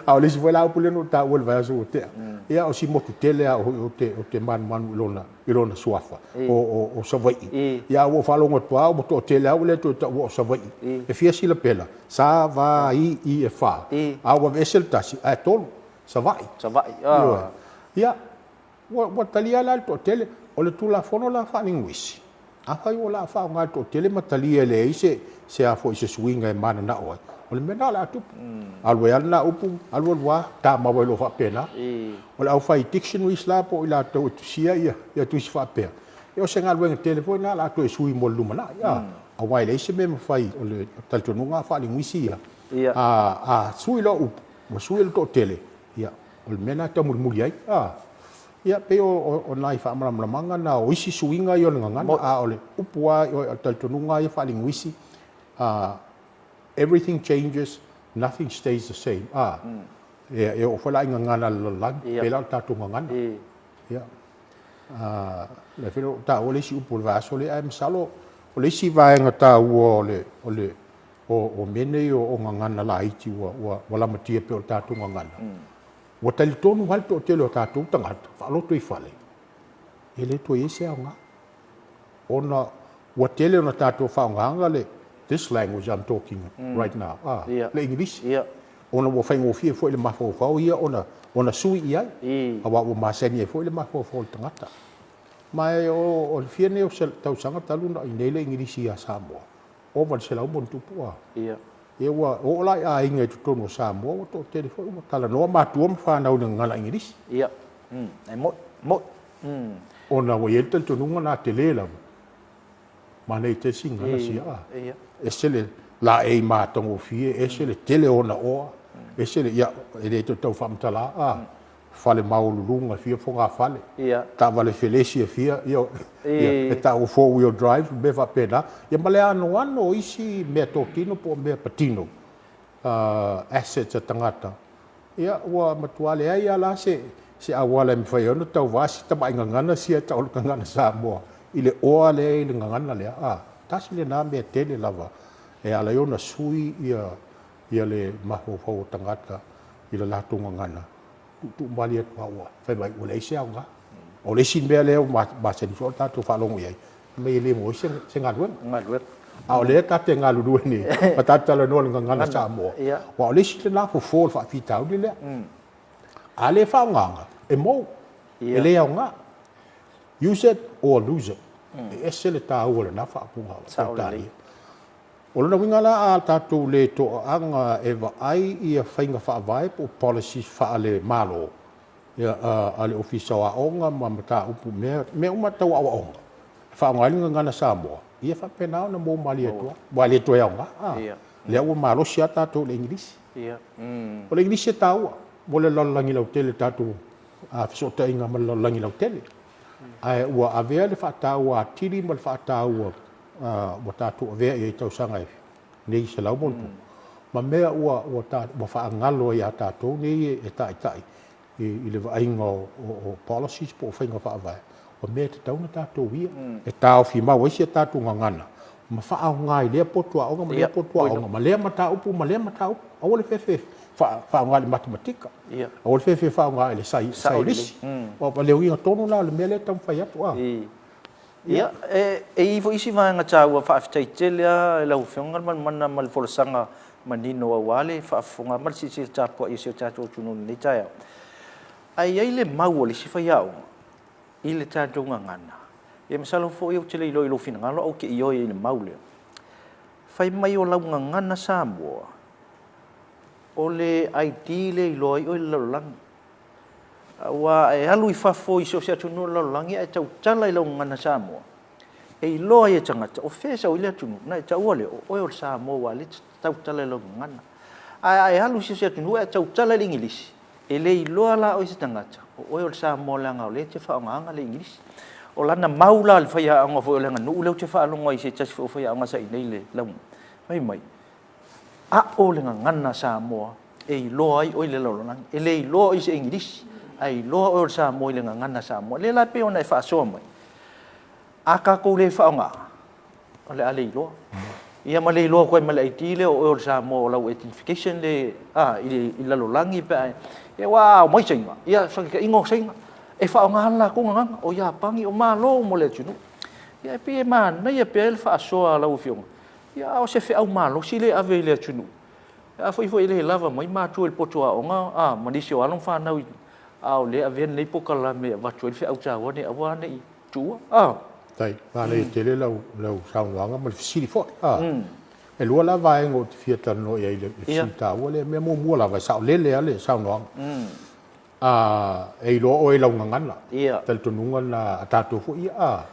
a o le isi foi la upu lea na ou taua i le vaiaso ua tea ia o si motu tele lava ou te ou te manumanu i lona i lona suafa o o o Savaii ia a ua ou faalogo atu lava ua toatele lava ua le toe taua o Savaii e fia silapela sa va i i e fa a ua aveese le tasi ae tolu Savaii. Savaii, ah. Ia, ua, ua talia la le toatele. O le Tulafono la faalinguisi, afai o le a faaaoga e le toatele ma talia e leai se, se a foi, se suiga e mananao ai, o le mea lena o le a tupu. Alu ai lava lena upu, alu alu lava, tamau ai loa faapena. O le aufai dictionaries la po o i latou e tusia ia, ia tusi faapea, ia o se galuega tele foi lena o le a toe sui mo le lumanai, ah, aua e leai se mea e mafai, o le talitonuga faalinguisi ia, a, a sui loa upu, Ua sui le toatele, ia, o le mea lena e taumulimuli ai. A, ia, pei o, o, o nai faamalamalamaga na o isi suiga ia o le gagana, a o le upu lava, o le talitonuga lava ia faalinguisi, a, everything changes, nothing stays the same. A, ia, e oo foi la i gagana a le lalolagi, pei la o le tatou gagana. Ia, a, lea foi na ou taua le isi upu o le vaiaso lea, ae masalo o le isi vaega taua o le, o le, O mea nei o gagana laiti ua lamatia pei o le tatou gagana, ua talitonu lava le toatele o tatou tagata faalotoifale, e le toe i ai se aoga. Ona ua tele ona tatou faaaogaina le this language I'm talking right now, le Igilisi, ona ua faigofie foi i le mafaufau ia ona sui i ai, aua ua masani ai foi le mafaufau o le tagata. Ma o le fia nei o tausaga talu ona i inei le Igilisi ia Samoa, Ova i le 100 ma ono tupu a. Ia. Ia ua oo la i aiga i totonu o Samoa ua toatele foi ua talanoa matua ma fanau i le gagana Igilisi. Ia. Mm. E mo'i, mo'i. Mm. Ona ua i ai le talitonuga na tele lava. Manaia tele si gagana sia a. Ia. Ese le laei matagofie, ese le tele o ona oa, ese le, ia, e le toe tau faamatala a. Fale maualuluga e fia fogafale, taavale felesi e fia, ia, e taua four wheel drive, mea faapena. Ia ma le anoano o isi mea totino po o mea patino, assets a tagata, ia ua matua leai lava la se, se auala e mafai ai ona tauva si tamai gagana sia e tau o le gagana Samoa i le oa lea i le gagana lea. A, tasi lena mea tele lava e ala ai ona sui ia, ia le mafaufau o tagata i le latou gagana. Tuutuu malie atu lava ua fai mai ua leai se aoga. O le isi mea lea ua masani foi ona tatou faalogo i ai, fai mai e le maua ai se galuega. Galuega. A o lea ta te galulue nei ma tatou talanoa i le gagana Samoa, aua o le isi lena fofo o le faafitauli lea. A le faaaogaina, e mou, e le aoga. Use it or lose it. E ese le taua o lena faaupuga Peretania. O lona uiga la a tatou le toaaga e vaai ia faiga faavae po o policies faale-Malo a le Ofisa o Aoga ma mataupu mea, mea uma tau aoaoga e faaaoga ai le gagana Samoa, ia faapena ona mou malie atu lava, aua e le toe aoga. Lea ua malosi lava tatou i le Igilisi. O le Igilisi e taua mo le lalolagi lautele, tatou fesootaiga ma le lalolagi lautele. Ae ua avea le faataua atili ma le faataua ua tatou avea i ai i tausaga e nei 160, ma mea ua ua faagalo ai ia tatou nei e taitai i le vaaiga o policies po o faiga faavae, o mea e tatau ona tatou uia, e taofi mau ai si a tatou gagana ma faaaoga i lea potu aoga ma lea potu aoga ma lea mataupu ma lea mataupu. Aua le fefe faaaoga i le matematika, aua le fefe faaaoga i le saienisi. O le uiga tonu lena o le mea lea e taumafai atu. Ia, e i ai foi isi vaega taua, faafetai tele lava i lau Afioga Aliimalemana ma le folasaga manino aua le faafofoga ma le silasila tapuai a si o tatou atunuu i lenei taeao. Ae i ai le mau a le isi faiaoga i le tatou gagana, ia masalo foi ou te le iloa i lou finagalo ae ou te ioe i le mau lea. Fai mai o lau gagana Samoa, o le ID lea e iloa ai oe i le lalolagi. Aua a e alu i fafo i so o se atunuu o le lalolagi ae tautala i lau gagana Samoa, e iloa ai e tagata o fea e sau ai le atunuu, ona e taua lea, o oe o le Samoa aua o lea e te tautala i lau gagana. Ae a e alu i se isi atunuu ae tautala i le Igilisi, e le iloa la oe e se tagata, o oe o le Samoa leaga o lea e te faaaogaina le Igilisi. O lana mau la le faiaoga foi o le aganuu lea ou te faalogo ai i se tasi foi o faiaoga sa i inei i le lauga, fai mai, A'o le gagana Samoa e iloa ai oe i le lalolagi. E le iloa oe i se Igilisi, ae iloa oe o le Samoa i le gagana Samoa. Lea la e pei ona e faasoa mai, a tatou le faaaoga, o le a le iloa. Ia ma le iloa atu ai ma le ID lea o oe o le Samoa o lau identification lea a, i le lalolagi pe a e... Ia aua a omai Saina, ia faataitaiga o Saina, e faaaoga le latou gagana, o Iapani, o Malo uma o le atunuu. Ia e pei e manaia pea le faasoa a lau Afioga, Ia, a o se feau malosi lea e ave i le atunuu, pe afai foi e le lava mai matua i le potu aoga, a, ma nisi o alo ma fanau i, a o lea e avea lenei polokalame e avatu ai le feau taua ne i aua ne i tuua, a. Faafetai. Manaia tele lau, lau saunoaga ma le fesili foi, a. E lua la vaega ou te fia talanoa i ai i le fesili taua lea. Mea muamua lava, e saolele lava le saunoaga. A, e iloa oe i lau gagana. Ia. Talitonuga lena a tatou foi ia, a.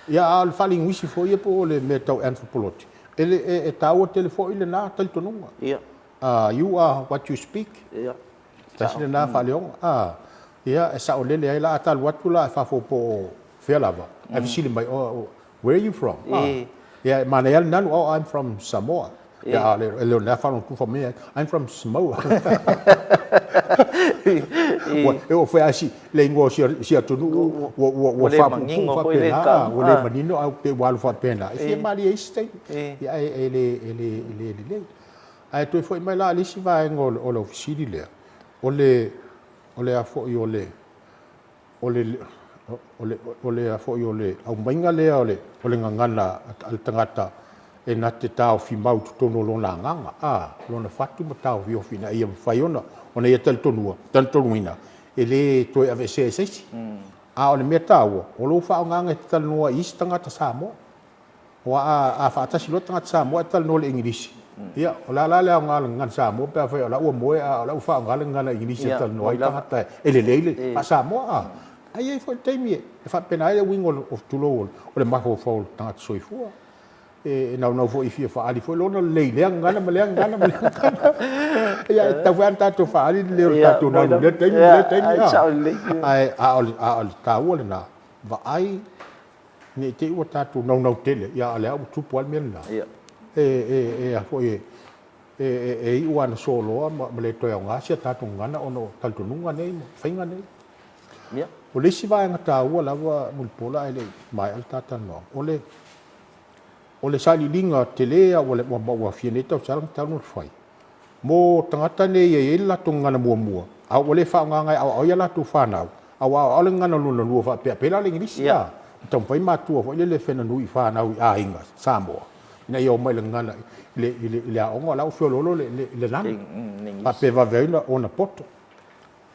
Ia, a o le faalinguisi foi ia po o le mea tau anthropology, e, e, e taua tele foi lena talitonuga. Ia. You are what you speak. Ia. Tasi lena faaleoga. A, ia, e saolele ai la, a ta alu atu la i fafo po o fea lava, ae fesili mai, oh, Where are you from? Ah. Ia, e manaia le nanu, oh, I'm from Samoa. Ia, a le, le o lea whalontufa mea, I'm from Samoa. Ua, e o whea si, le ingoa si, si atunu, ua, ua, ua, ua whapupu whapena, ua le manino, au pe ua alu whapena. E fia malie isi taimi. Ia, e, e le, e le, e le lelei. Ae toe foi mai la a le isi vaega o, o le ofisili lea, o le, o le a foi o le, o le, o le, o le, foi o le aumaiga lea o le, o le gagana a le tagata e na te taofi mau i totonu o lona agaga, a, lona fatu ma taofiofi ina ia mafai ona, ona ia talitonua, talitonuina, e le toe aveesea e se isi. A o le mea taua, o lou faaaogaga e te talanoa i isi tagata Samoa. Aua a, a faatasi loa tagata Samoa ae talanoa i le Igilisi, ia, o le a la le aoga o le gagana Samoa pe afai o la ua moe a o la ua faaaoga le gagana Igilisi e talanoa ai tagata e lelei le faa-Samoa, a. Ae i ai foi le taimi e faapena ai le uiga o le, tulou, o le mafaufau o le tagata soifua. E naunau foi e fia faaali foi lona lelei i lea gagana ma lea gagana ma lea gagana. Ia, e tatau foi lava ona tatou faaali le leo o le tatou nanu i lea taimi ma lea taimi, a. Ae, a o le, a o le taua lena, vaai Ne i te i ua tatou naunau tele, ia a o lea ua tupu lava le mea lena. Ia. E, e, e, a foi e, e, e, e iu lava ina soloa ma, ma le toe aoga si a tatou gagana ona o talitonuga nei ma faiga nei. Ia. O le isi vaega taua lava Mulipola ae le i maea le ta talanoaga, o le, o le sailiiliga tele lava ua, ua, ua fia nei tausaga talu ona fai, Mo tagata nei e i ai le latou gagana muamua, a ua le faaaogaina e aoao ai a latou fanau, a ua aoao le gagana lona lua faapea, pei la o le Igilisi, a taumafai matua foi lele e fenanui i fanau i aiga Samoa, ina ia omai i le gagana i le, i le, i le aoga, o la ua feoloolo le, le, le nanu, faapea e vave ai ona poto.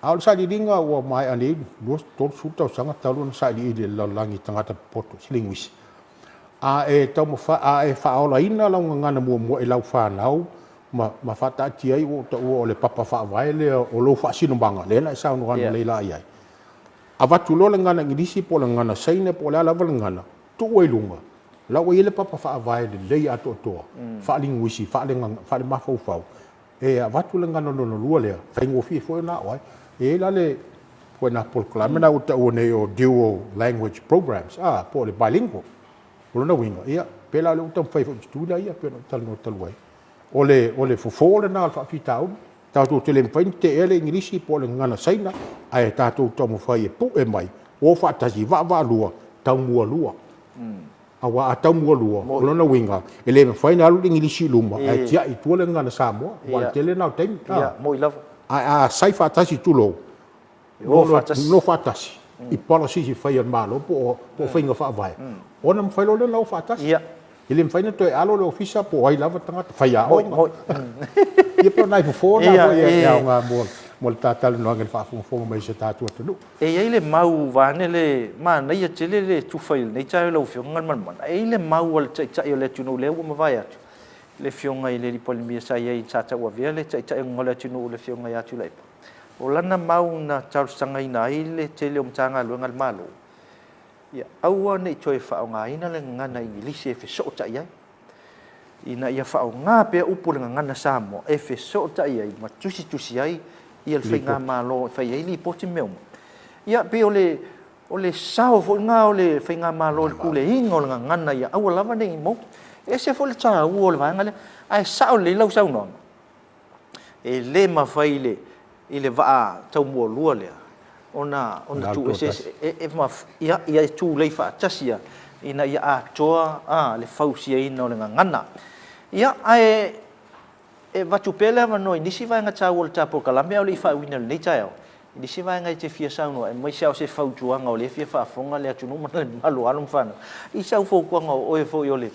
A o le sailiiliga ua maea nei 20, 30 tausaga talu ona sailiili e le lalolagi i tagata popoto, linguist. A e taumafai, a e faaolaina lau gagana muamua i lau fanau ma, ma faataatia ai ua ou taua o le papa faavae lea o lou faasinomaga, lea na e saunoa lelei la i ai. Avatu loa le gagana Igilisi po o le gagana Saina po o le a lava le gagana, tuu ai i luga, la ua i ai le papa faavae lelei atoatoa, faalinguisi, faalemafaufau, E avatu le gagana lona lua lea, faigofie foi ona aoga ai. E i ai la le, Koe nā polokalame na ua taua nei o dual language programs, a, po o le bilingual. O lona uiga, ia, pēlā o lea ua taumafai foi i Tutuila ia, pei ona ou talanoa talu ai. O le, o le fofo lena o le faafitauli. Tatou te le mafai ona teea le Igilisi po o le gagana Saina, ae tatou taumafai e pue mai, o faatasi, vaavaalua, taumualua. Aua a taumualua, o lona uiga, e le mafai ona alu le Igilisi i luma, ae tiai i tua le gagana Samoa, aua o le tele lena o taimi. Ae a sai faatasi, tulou, nonofo faatasi i policies e fai a le Malo po o faiga faavae, ona mafai loa lea ona o faatasi. E le mafai ona toe alo le ofisa po o ai lava tagata, faiaoga. Ia po o nai fofo na foi e aoga mo le ta talanoaga i le faafogafoga mai a si o tatou atunuu. E i ai le mau vaeane le manaia tele le tufa i lenei taeao i lau Afioga Galumalemana. E i ai le mau a le Taitai o le atunuu lea ua mavae atu, le Afioga i le Alii Palemia sa i ai sa tauavea le taitaiga o le atunuu le Afioga ia Tuilaepa. O lana mau na talosagaina ai le tele o Matagaluega a le Malo, ia aua ne i toe faaaogaina le gagana Igilisi e fesootai ai, ina ia faaaoga pea upu o le gagana Samoa e fesootai ai ma tusitusi ai ia le Faigamalo e fai ai lipoti ma mea uma. Ia, pei o le, o le sao foi lena o le Faigamalo i le puleaina o le gagana ia aua lava ne i mou. E ese foi le taua o le vaega lea, ae sao lelei lau saunoaga, e le mafai i le i le vaa taumualua lea ona ona tuueseese e, e, ia, ia e tulei faatasi ia ina ia atoa a, le fausiaina o le gagana. Ia, ae e avatu pea le avanoa i nisi vaega taua o le ta polokalame a o le i faaiuina i lenei taeao, i nisi vaega e te fia saunoa aemaise lava o se fautuaga o lea e fia faafofoga le atunuu ma le mamalu o alo ma fanau i sau fautuaga o oe foi o le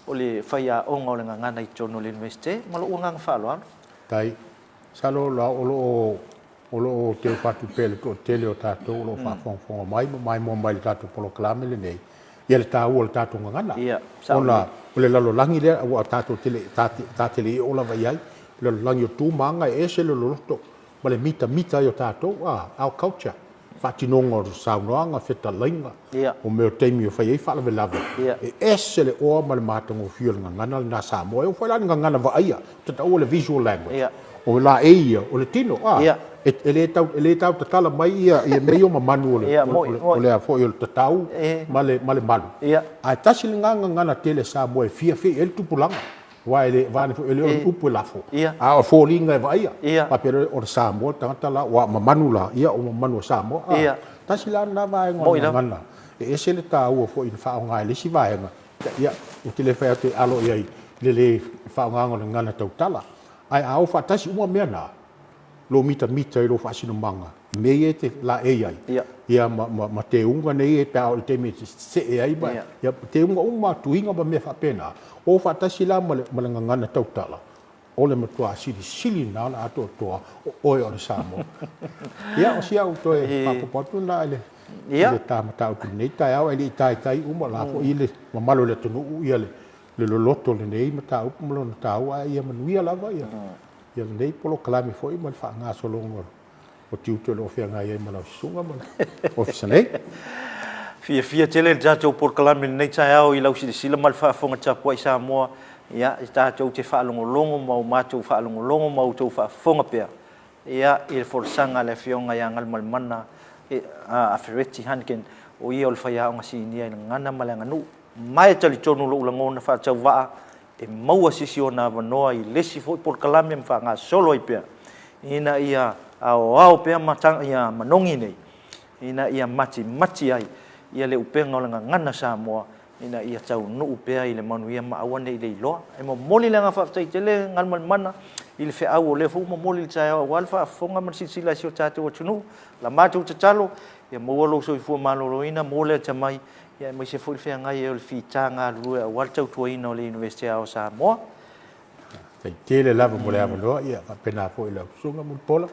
o le faiaoga o le gagana i totonu o le Iunivesite. Ma lou agaga faaaloalo. Tai, masalo la o lo o o lo o teu atu pea i le toatele o tatou o lo o faafogafoga mai ma maimoa mai i le tatou polokalame lenei ia le taua o le tatou gagana. Ona o le lalolagi lea ua tatou te le ta te le i oo lava i ai. O le lalolagi o tu ma aga e ese le loloto ma le mitamita ai o tatou, our culture, faatinoga o saunoaga, fetalaiga, o mea o taimi e fai ai faalavelave, e ese le oa ma le matagofie o le gagana lena Samoa. E oo foi la i le gagana vaaia, te taua le visual language, o laei ia, o le tino, e le tau, e le tau tatala mai ia mea ia o mamanu o le, o le a foi o le tatau ma le, ma le malu. Ae tasi lena gagana tele Samoa e fiafia i ai le tupulaga. Aua e le, vaeane foi, e le o ni upu e lafo, a o foliga e vaaia. Faapea loa, o le Samoa le tagata la, ua mamanu la, ia o mamanu a Samoa. A, tasi la lena vaega o le gagana, e ese le taua foi ina faaaoga e le isi vaega, ia, ou te le fai atu e alo i ai i le le faaaogaina o le gagana tautala, ae a o faatasi uma mea na, lou mitamita i lou faasinomaga i mea ia e te laei ai, ia, ma, ma, ma teuga nei pe a oo i le taimi e te see ai, ma, ia, teuga uma, tuiga ma mea faapena, o faatasi la ma le, ma le gagana tautala, o le matua silisili lena o le atoatoa o oe o le Samoa. Ia, o si au toe faaopoopo atu lena i le, i le ta mataupu i lenei taeao, ae le i taitai uma la foi le mamalu o le atunuu ia le, le loloto o lenei mataupu ma lona taua, ae ia manuia lava ia, ia lenei polokalame foi ma le faagasologa o tiute o lo o feagai ai ma lau susuga ma le ofisa nei. Fiafia tele le tatou polokalame i lenei taeao i lau silasila ma le faafofoga tapuai Samoa, ia, e tatou te faalogologo ma o matou faalogologo ma outou faafofoga pea, ia, i le folasaga a le Afioga ia Galumalemana Afereti Hanken, o ia o le faiaoga sinia i le gagana ma le aganuu. Ma e talitonu lou lagona faatauvaa e maua se isi ona avanoa i le isi foi polokalame ma faagasolo ai pea, ina ia aoao pea ia manogi nei, ina ia matimati ai ia le upega o le gagana Samoa, ina ia taunuu pea i le manuia ma aua ne i le iloa. E momoli le agaga faafetai tele Galumalemana i le feau o lea foi ua momoli i le taeao aua le faafofoga ma le silasila a si o tatou atunuu. La matou tatalo, ia maua lou soifua maloloina, maua le atamai, ia aemaise foi le feagai ai o le fita galulue aua le tautuaina o le Iunivesite Aoao o Samoa. Faafetai tele lava mo le avanoa, ia faapena foi i lau Susuga Mulipola.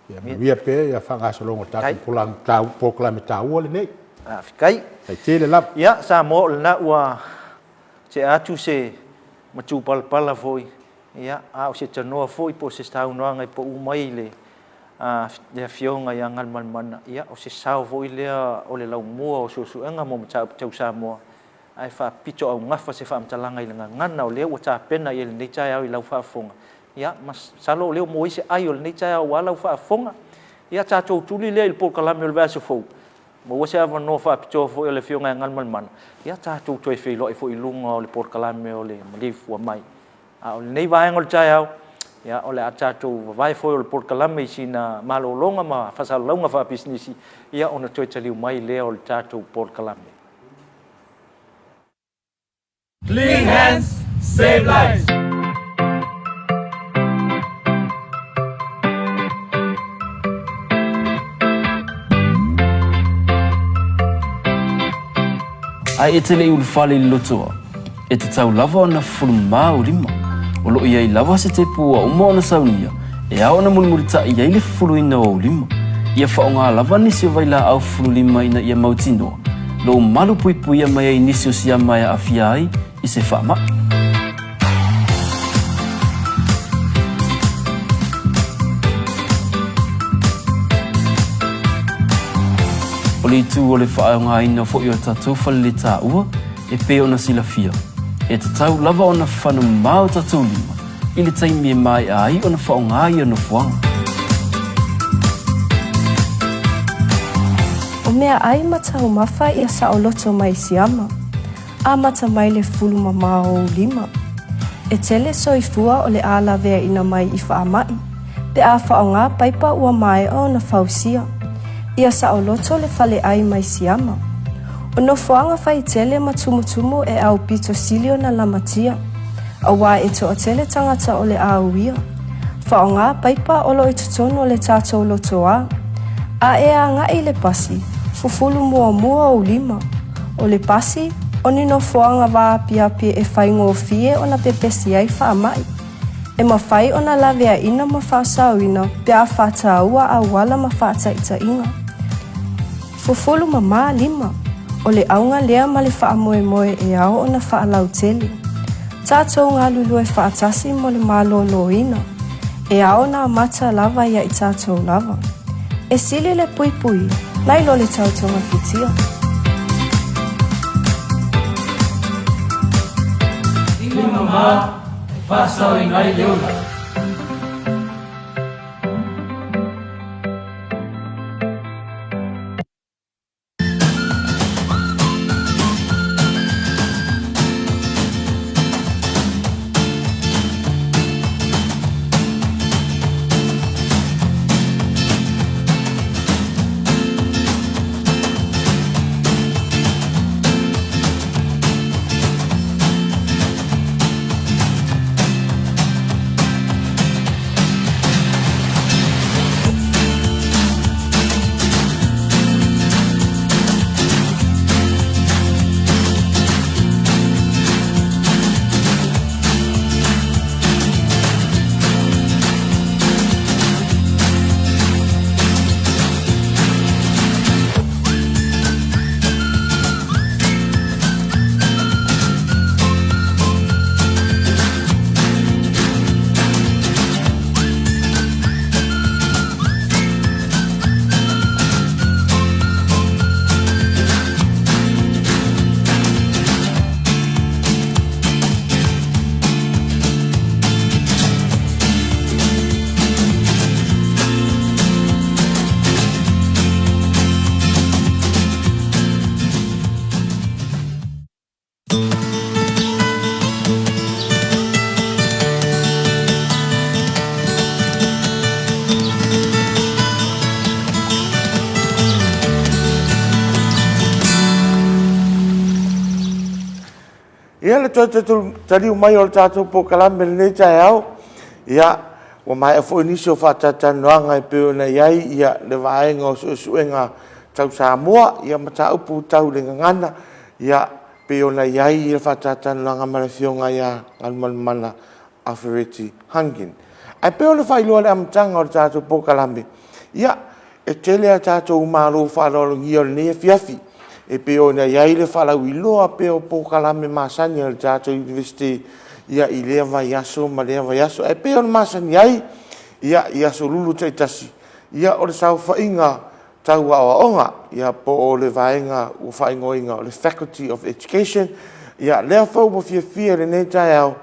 Ia manuia pea ia faagasologa o le tatou polokalame taua lenei. Faafetai. Faafetai tele lava. Ia Samoa o lena ua tea atu se matupalapala foi, ia, a o se tanoa foi po o se saunoaga e pau mai i le le Afioga ia Galumalemana, ia, o se sao foi lea o le laumua o suesuega mo mataupu tau Samoa, ae faapitoaugafa se faamatalaga i le gagana o lea ua tapena i ai lenei taeao i lau faafofoga. Ia, masalo o lea ua maua ai se ai o lenei taeao aua lau faafofoga. Ia tatou tuli lea i le polokalame o le vaiaso fou, maua se avanoa faapitoa foi o le Afioga ia Galumalemana, ia tatou toe feiloai foi i luga o le polokalame o le Maliefua Mai. A o lenei vaega o le taeao, ia, o le a tatou vavae foi o le polokalame i sina malologa ma faasalalauga faapisinisi, ia ona toe taliu mai lea o le tatou polokalame. Clean hands, save lives! Ae e te le i ulufale i le lotoa, e tatau lava ona fufulu mā ou lima. O lo o i ai lava se tepu ua uma ona saunia e ao ona mulimulitaʻi ai le fufuluina o ou lima. Ia faaaoga lava nisi o vailaau fufulu lima ina ia mautinoa lou malu puipuia mai ai nisi o siama e aafia ai i se faamai. O le itu o le faaaogaina foi o tatou faleletaua e pei ona silafia, e tatau lava ona fana mamao o tatou lima i le taimi e maea ai ona faaaoga ia nofoaga. O meaai ma taumafa ia saoloto mai siama. Amata mai le fulu mamao o ou lima. E tele soifua o le a laveaina mai i faamai, pe a faaaoga paipa ua maea ona fausia. Ia saoloto le faleai mai siama. O nofoaga faitele ma tumutumu e aupito sili ona lamatia, auā e toatele tagata o le a uia. Faaaoga paipa o lo o i totonu o le tatou lotoa. A e agai i le pasi, fufulu muamua ou lima. O le pasi, o ni nofoaga vaapiapi e faigofie ona pepesi ai faamai. E mafai ona laveaina ma faasaoina pe a faataua auala ma faataitaiga. Fufulu mamā lima, o le auga lea ma le faamoemoe e ao ona faalautele. Tatou galulue faatasi mo le maloloina, e ao ona amata lava ia i tatou lava. E sili le puipui, nai lo le tau togafitia. Lima mamā e faasaoina ai le ola. Ia le toe taliu mai o le tatou polokalame i lenei taeao, ia, ua maea foi nisi o faatalatalanoaga e pei ona i ai ia, le vaega o suesuega tau Samoa, ia mataupu tau le gagana, ia, pei ona i ai le faatalatalanoaga ma le Afioga ia Galumalemana Afereti Hangin. Ae pei ona faailoa i le amataga o le tatou polokalame, ia, e tele a tatou malo faaaloalogia o lenei afiafi, e pei ona i ai le faalauiloa pea o polokalame masani a le tatou Iunivesite ia, i lea vaiaso ma lea vaiaso. Ae pei ona masani ai ia, i aso Lulu taitasi, ia, o le saofaiga tau aoaoga, ia, po o le vaega ua faaigoaina o le Faculty of Education. Ia, lea foi ua fiafia i lenei taeao,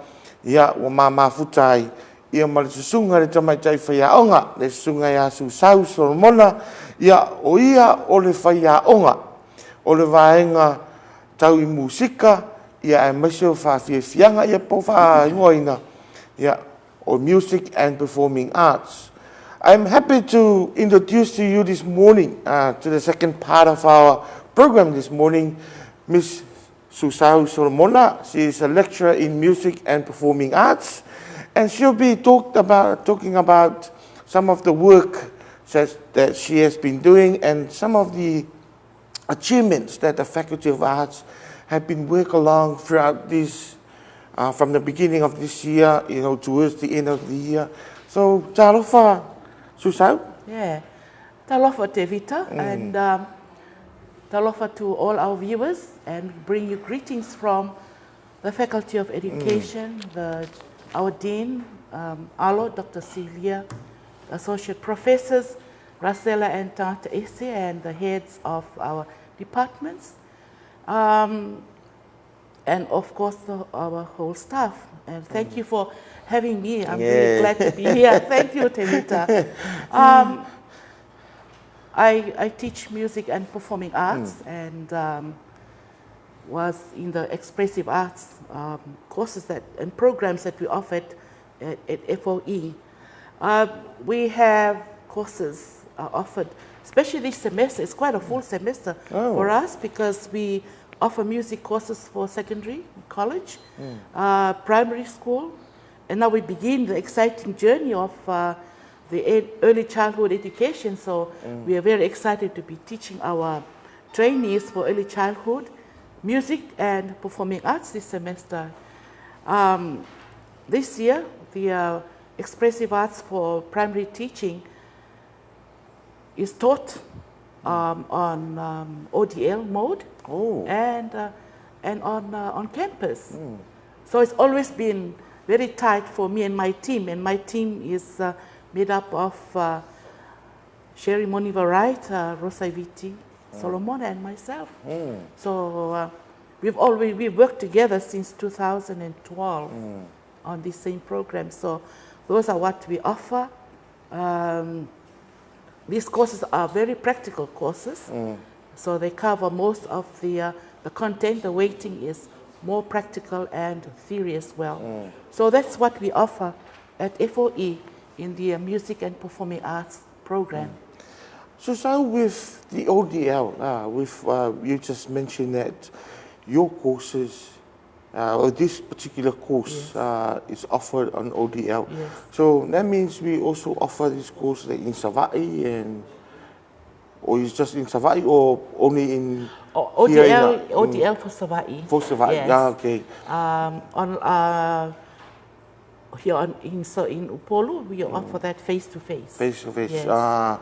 ia, ua ma mafuta ai, Ia ma le susuga i le tamaitai faiaoga, le susuga ia Susau Solomona, ia o ia o le faiaoga o le vaega tau i musika, ia aemaise o faafiafiaga, ia po o faaigoaina, ia o Music and Performing Arts. I'm happy to introduce to you this morning, uh, to the second part of our program this morning, Miss Susau Solomona. She is a lecturer in music and performing arts, and she'll be talked about, talking about some of the work that, that she has been doing and some of the achievements that the Faculty of Arts have been work along throughout this, uh, from the beginning of this year, you know, towards the end of the year. So, talofa, Susau. Yeah. Talofa, Tevita, mm. and um, talofa to all our viewers, and bring you greetings from the Faculty of Education, mm. the, our Dean, um, Alo, Dr. Celia, Associate Professors, Rasela and Tata Ese, and the heads of our departments. Um, and of course, the, our whole staff. And thank mm. you for having me. I'm yeah. really glad to be here. thank you, Tevita. Um, I, I teach music and performing arts mm. and um, was in the expressive arts um, courses that and programs that we offered at, at FOE. Uh, we have courses uh, offered, especially this semester. It's quite a full semester oh. for us because we offer music courses for secondary, college, mm. uh, primary school, and now we begin the exciting journey of uh, the early childhood education. So mm. we are very excited to be teaching our trainees for early childhood, music and performing arts this semester. Um, this year, the uh, expressive arts for primary teaching is taught um, on um, ODL mode oh. and, uh, and on, uh, on campus. Mm. So it's always been very tight for me and my team, and my team is uh, made up of uh, Sherry Moniva Wright, uh, Rosa Viti, mm. Solomon, and myself. Mm. So uh, we've always we've worked together since 2012 mm. on this same program. So those are what we offer. Um, these courses are very practical courses. Mm. So they cover most of the, uh, the content. The weighting is more practical and theory as well. Mm. So that's what we offer at FOE in the uh, Music and Performing Arts program. Mm. So, so with the ODL, uh, with uh, you just mentioned that your courses uh, or this particular course yes. uh, is offered on ODL. Yes. So that means we also offer this course like in Savaii and or is just in Savaii or only in o, ODL, in, ODL for Savaii. For Savaii, yes. ah, okay. Um, on uh, here on, in so in Upolu, we mm. offer that face to face. Face to face. Yes. Ah,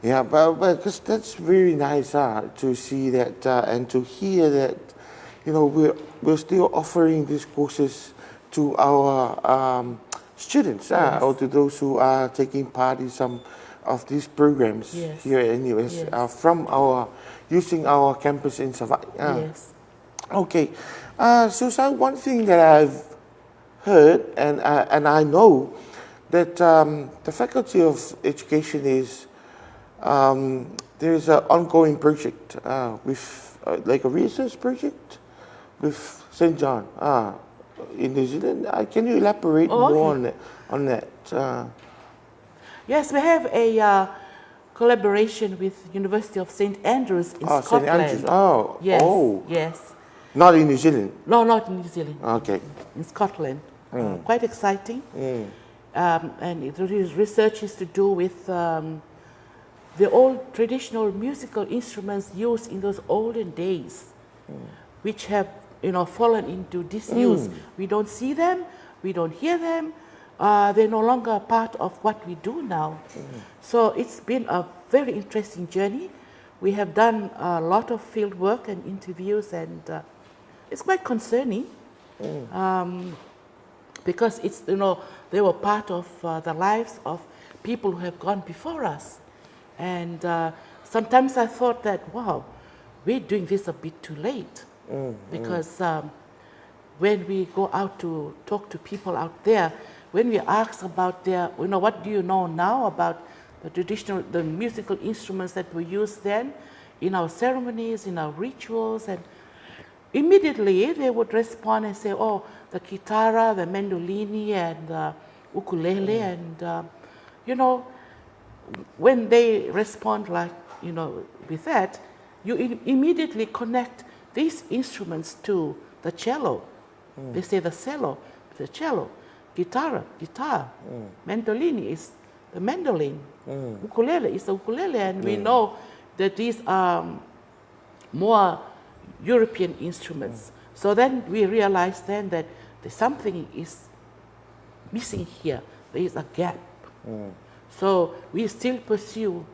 yeah, but because that's very nice uh, to see that uh, and to hear that, you know, we're we're still offering these courses to our um, students uh, yes. or to those who are taking part in some of these programs yes. here at NUS yes. uh, from our using our campus in Savaii. Uh, yes. Okay. Uh, Susan, one thing that I've heard and, uh, and I know that um, the Faculty of Education is, um, there is an ongoing project uh, with, uh, like a research project with St. John uh, in New Zealand. Uh, can you elaborate oh, okay. more on that? On that uh? Yes, we have a uh, collaboration with University of St. Andrews in oh, Scotland. St. Andrews, oh. Yes, oh. yes. Not in New Zealand? No, not in New Zealand. Okay. In Scotland. Mm. Uh, quite exciting. Mm. Um, and it, research is to do with um, the old traditional musical instruments used in those olden days, mm. which have you know fallen into disuse. Mm. We don't see them, we don't hear them. Uh, they're no longer part of what we do now. Mm. So it's been a very interesting journey. We have done a lot of field work and interviews, and uh, it's quite concerning mm. um, because it's, you know, they were part of uh, the lives of people who have gone before us. And uh, sometimes I thought that, wow, we're doing this a bit too late mm, mm. because um, when we go out to talk to people out there, when we ask about their, you know, what do you know now about the traditional, the musical instruments that were used then in our ceremonies, in our rituals, and immediately they would respond and say, oh, the kitara, the mandolini, and the ukulele, and, you know, when they respond like, you know, with that, you immediately connect these instruments to the cello. They say the cello, the cello, guitar, guitar, mandolini is the mandolin, ukulele is the ukulele, and we know that these are more European instruments. So then we realize then that there's something is missing here. There is a gap. So we still pursue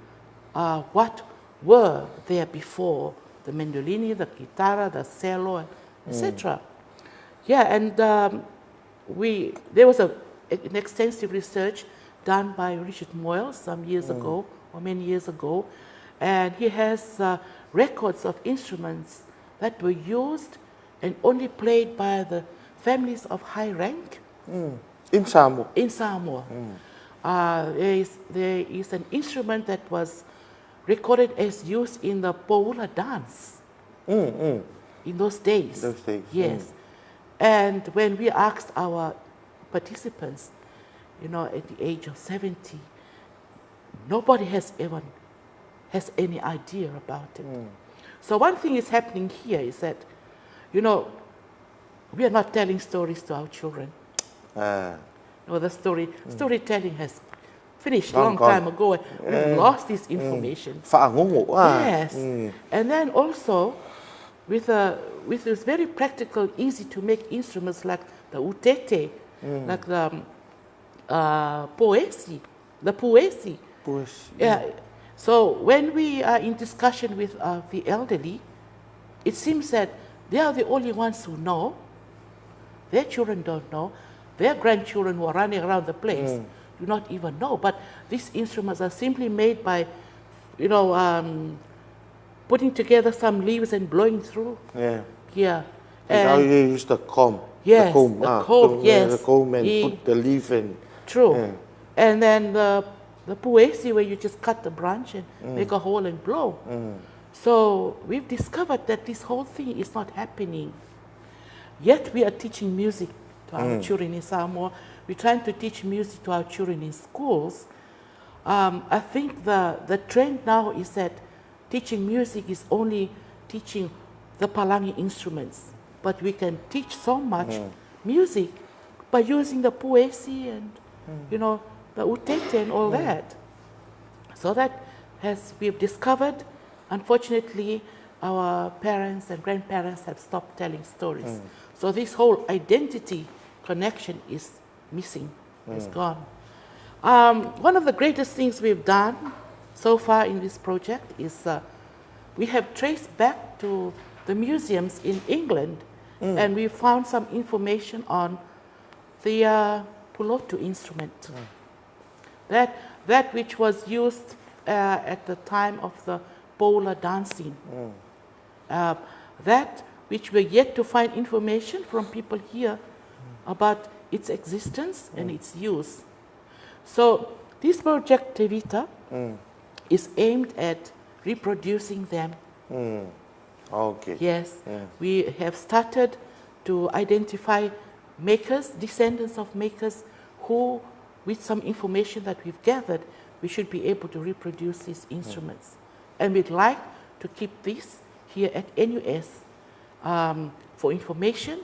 what were there before the mandolini, the guitar, the cello, etc. Yeah, and we there was a, an extensive research done by Richard Moyle some years ago, or many years ago, and he has records of instruments that were used and only played by the families of high rank. In Samoa. In Samoa. There is an instrument that was recorded as used in the Poula dance in those days. Those days, Yes. And when we asked our participants, you know, at the age of 70, nobody has even has any idea about it. So one thing is happening here is that, you know, we are not telling stories to our children. No, the story, storytelling has finished Long long gone. time ago. We've lost this information. Fa'agogo. Ah. Yes. And then also, with, with these very practical, easy to make instruments like the utete, like the poesi, the puesi. Puesi. Yeah. So when we are in discussion with the elderly, it seems that they are the only ones who know. Their children don't know. Their grandchildren who are running around the place do not even know. But these instruments are simply made by, you know, putting together some leaves and blowing through. Yeah. Yeah. That's how And you use the comb. Yes, the comb. the ah, comb, the, yes. The comb and put the leaf in. True. Yeah. And then the puesi, where you just cut the branch and make a hole and blow. So we've discovered that this whole thing is not happening. Yet we are teaching music to our children in Samoa. We're trying to teach music to our children in schools. I think the trend now is that teaching music is only teaching the palangi instruments. But we can teach so much music by using the puesi and, you know, the utete and all that. So that has, we've discovered, unfortunately, our parents and grandparents have stopped telling stories. So this whole identity connection is missing, is gone. One of the greatest things we've done so far in this project is we have traced back to the museums in England, and we found some information on the pulotu instrument. That which was used at the time of the Poula dancing. That which we're yet to find information from people here about its existence and its use. So this project, Tevita, is aimed at reproducing them. Okay. Yes. We have started to identify makers, descendants of makers, who, with some information that we've gathered, we should be able to reproduce these instruments. And we'd like to keep this here at NUS for information.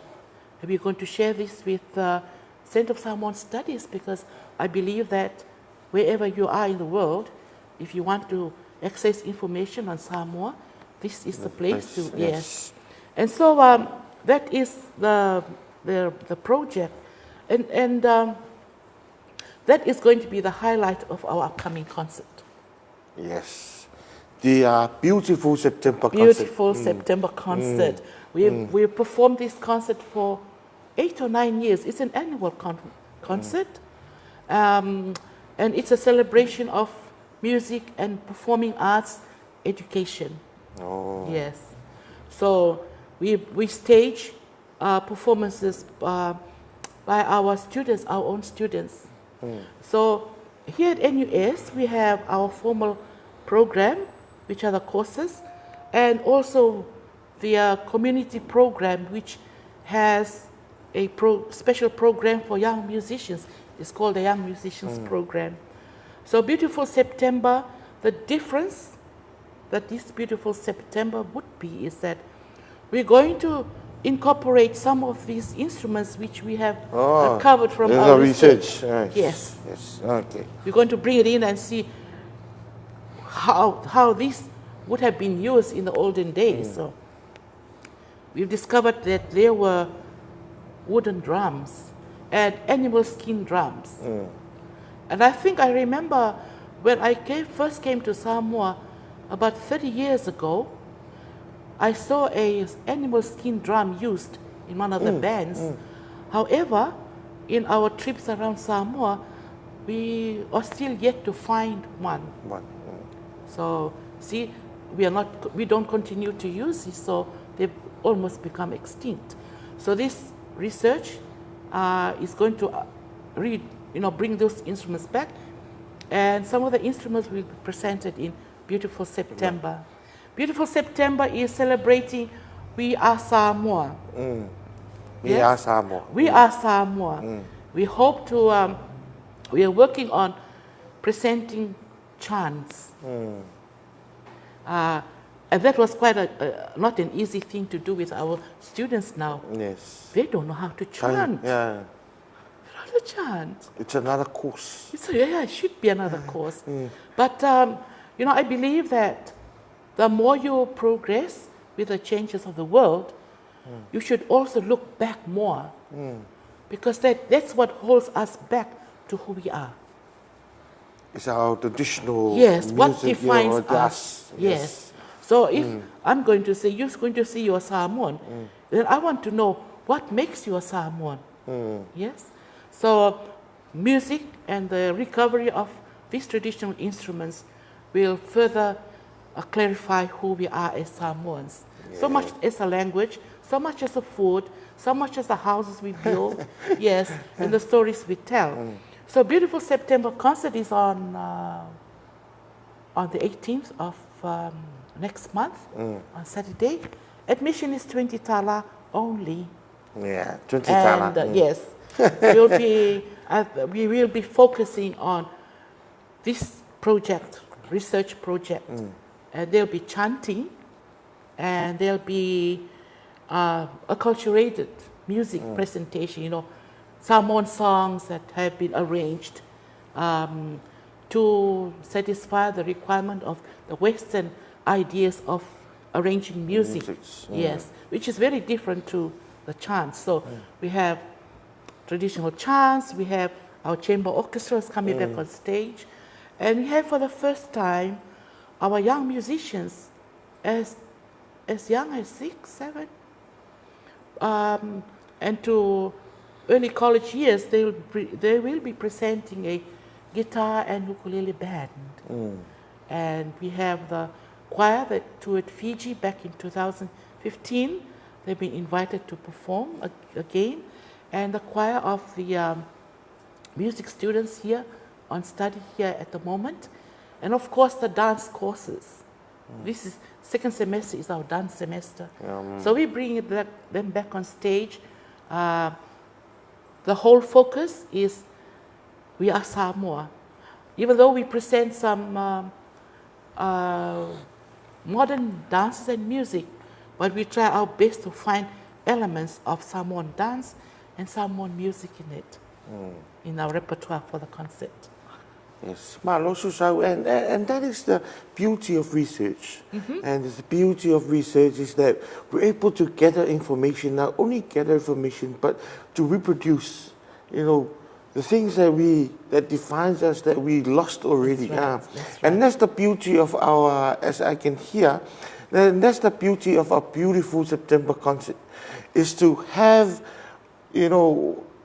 And we're going to share this with the Center of Samoan Studies, because I believe that wherever you are in the world, if you want to access information on Samoa, this is the place to, place, yes. yes. And so that is the project. And that is going to be the highlight of our upcoming concert. Yes. The beautiful September concert. Beautiful September concert. We performed this concert for 8 or 9 years. It's an annual concert. And it's a celebration of music and performing arts education. Oh. Yes. So we stage performances by our students, our own students. So here at NUS, we have our formal program, which are the courses, and also the community program, which has a special program for young musicians. It's called the Young Musicians Program. So Beautiful September, the difference that this Beautiful September would be is that we're going to incorporate some of these instruments which we have recovered from in our the research. research. Right. Yes. Yes. Okay. We're going to bring it in and see how this would have been used in the olden days. So we've discovered that there were wooden drums and animal skin drums. And I think I remember when I first came to Samoa about 30 years ago, I saw a animal skin drum used in one of the bands. However, in our trips around Samoa, we are still yet to find one. One. So, see, we are not, we don't continue to use it, so they've almost become extinct. So this research is going to bring those instruments back, and some of the instruments will be presented in Beautiful September. Beautiful September is celebrating We Are Samoa. We Yes. are Samoa. We are Samoa. We hope to, we are working on presenting chants. And that was quite a, not an easy thing to do with our students now. Yes. They don't know how to chant. Yeah. They don't know how to chant. It's another course. It should be another course. But I believe that the more you progress with the changes of the world, you should also look back more. Because that's what holds us back to who we are. It's our traditional Yes, what music, defines us. us. Yes. Yes. So if I'm going to say, you're going to see your Samoan, then I want to know what makes you a Samoan. Yes? So music and the recovery of these traditional instruments will further clarify who we are as Samoans. So much as a language, so much as a food, so much as the houses we build, yes, and the stories we tell. So Beautiful September concert is on the 18th of next month, on Saturday. Admission is 20 tala only. Yeah, 20 tala. And yes, we will be focusing on this project, research project. And they'll be chanting, and there'll be acculturated music presentation, Samoan songs that have been arranged to satisfy the requirement of the Western ideas of arranging music. Music. Yes, which is very different to the chants. So we have traditional chants, we have our chamber orchestras coming back on stage, and we have for the first time our young musicians as young as 6, 7, and to early college years, they will be presenting a guitar and ukulele band. And we have the choir that toured Fiji back in 2015. They've been invited to perform again. And the choir of the music students here on study here at the moment. And of course, the dance courses. This is second semester is our dance semester. So we bring them back on stage. The whole focus is we are Samoa. Even though we present some modern dances and music, but we try our best to find elements of Samoan dance and Samoan music in it, in our repertoire for the concert. Yes, malo susau, and that is the beauty of research. And the beauty of research is that we're able to gather information, not only gather information, but to reproduce the things that defines us, that we lost already. That's right. That's And right. that's the beauty of our, as I can hear, and that's the beauty of our beautiful September concert, is to have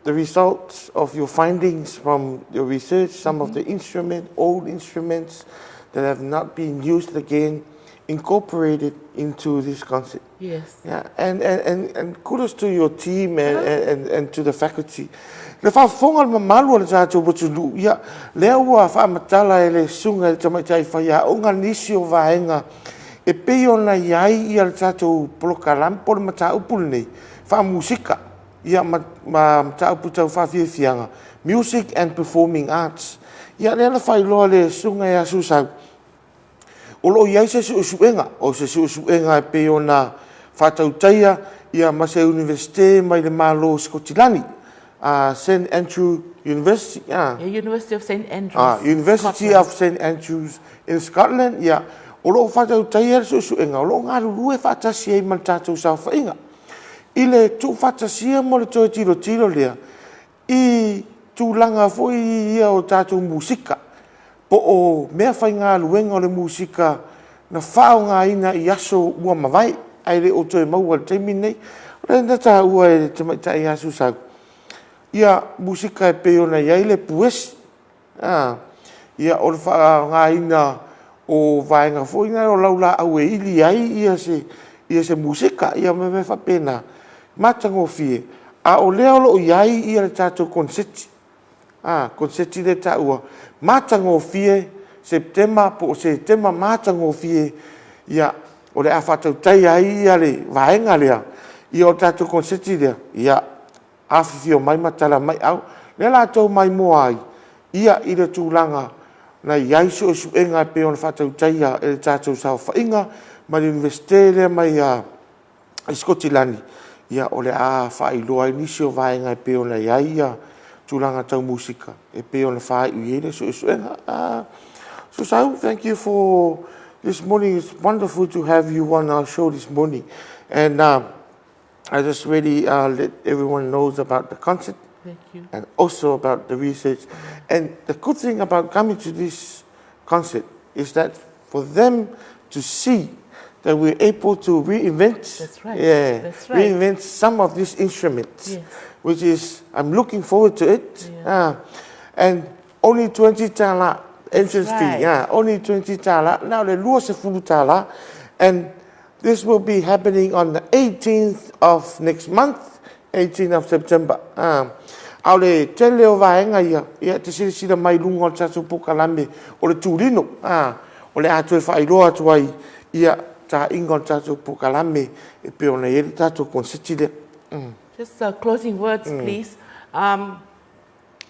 the results of your findings from your research, some of the old instruments that have not been used again, incorporated into this concept. Yes. Yeah, and, and, and, and kudos to your team and, and, and, and to the faculty. Le faafofoga le mamalu o le tatou atunuu, ia, lea ua faamatala e le Susuga i le Tamaitai Faiaoga nisi o vaega e pei ona i ai ia le tatou polokalame po o le mataupu lenei faamusika, ia ma, ma mataupu tau faafiafiaga, Music and Performing Arts. Ia, lea na faailoa e le Susuga ia Susau, O lo o i ai se suesuega, o se suesuega e pei ona faatautaia ia ma se Iunivesite mai le Malo o Sikotilani, a St Andrew University, a. Yeah, University of St Andrews, a, University Scotland. of St Andrews in Scotland, ia, o lo o faatautaia le suesuega, o lo o galulue faatasi ai ma le tatou saofaiga. I le tuufaatasia mo le toe tilotilo lea, I tulaga foi ia o tatou musika, po o mea faigaluega o le musika na faaaogaina i aso ua mavae ae le o toe maua i le taimi lenei. O lea na taua e le tamaitai ia Susau, ia musika e pei ona i ai le puesi, a, ia o le faaaogaina o vaega foi na o laulaau e ili ai ia se, ia se musika, ia ma mea faapena, matagofie. A o lea o lo o i ai ia le tatou konseti, a, konseti lea e taua, matagofie Sepetema po o Setema matagofie, ia, o le a faatautaia ai ia le vaega lea, ia o le tatou konseti lea, ia, Afifio mai ma tala mai au. Lea la tou maimoa ai ia i le tulaga na i ai suesuega e pei ona faatautaia e le tatou saofaiga ma le Iunivesite lea mai i Sikotilani, ia o le a faailoa ai nisi o vaega e pei ona i ai ia tulaga tau musika e pei ona faaiu i ai le suesuega. Susau, thank you for this morning. It's wonderful to have you on our show this morning. And I just really let everyone knows about the concert. Thank you. And also about the research. And the good thing about coming to this concert is that for them to see that we're able to reinvent. That's right. Yeah, That's right. Reinvent some of these instruments, Yes. which is, I'm looking forward to it. Yeah. And only 20 tala entrance right. fee. Yeah, only 20 tala. Now the 20 tala. And this will be happening on the 18th of next month, 18th of September. Ah, a o le tele o vaega ia, ia te silasila mai luga o le tatou polokalame o le tūlino, ah, o le a toe faailoa atu ai ia taaiga o le tatou polokalame e pei ona i ai le tatou konseti lea. Just closing words, please. Um,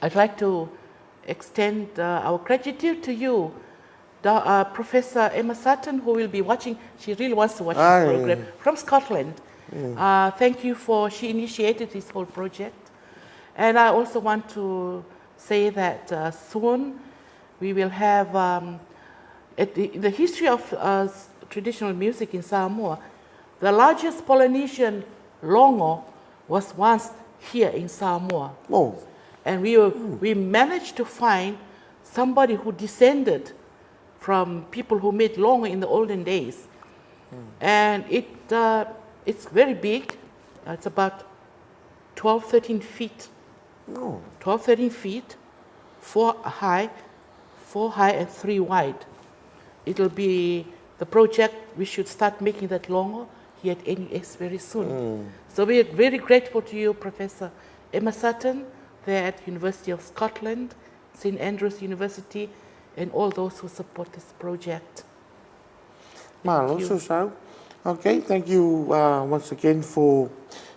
I'd like to extend our gratitude to you, Professor Emma Sutton, who will be watching. She really wants to watch this program from Scotland. Thank you for, she initiated this whole project. And I also want to say that soon we will have, at the, the history of traditional music in Samoa, the largest Polynesian longo was once here in Samoa. Oh. And we, we managed to find somebody who descended from people who made longo in the olden days. And it, it's very big. It's about 12, 13 feet. 12, 13 feet, 4 high, 4 high and 3 wide. It'll be the project, we should start making that longer here at NUS very soon. So we are very grateful to you, Professor Emma Sutton, there at University of Scotland, St. Andrews University, and all those who support this project. Malo, you. Susau. Okay, thank you once again for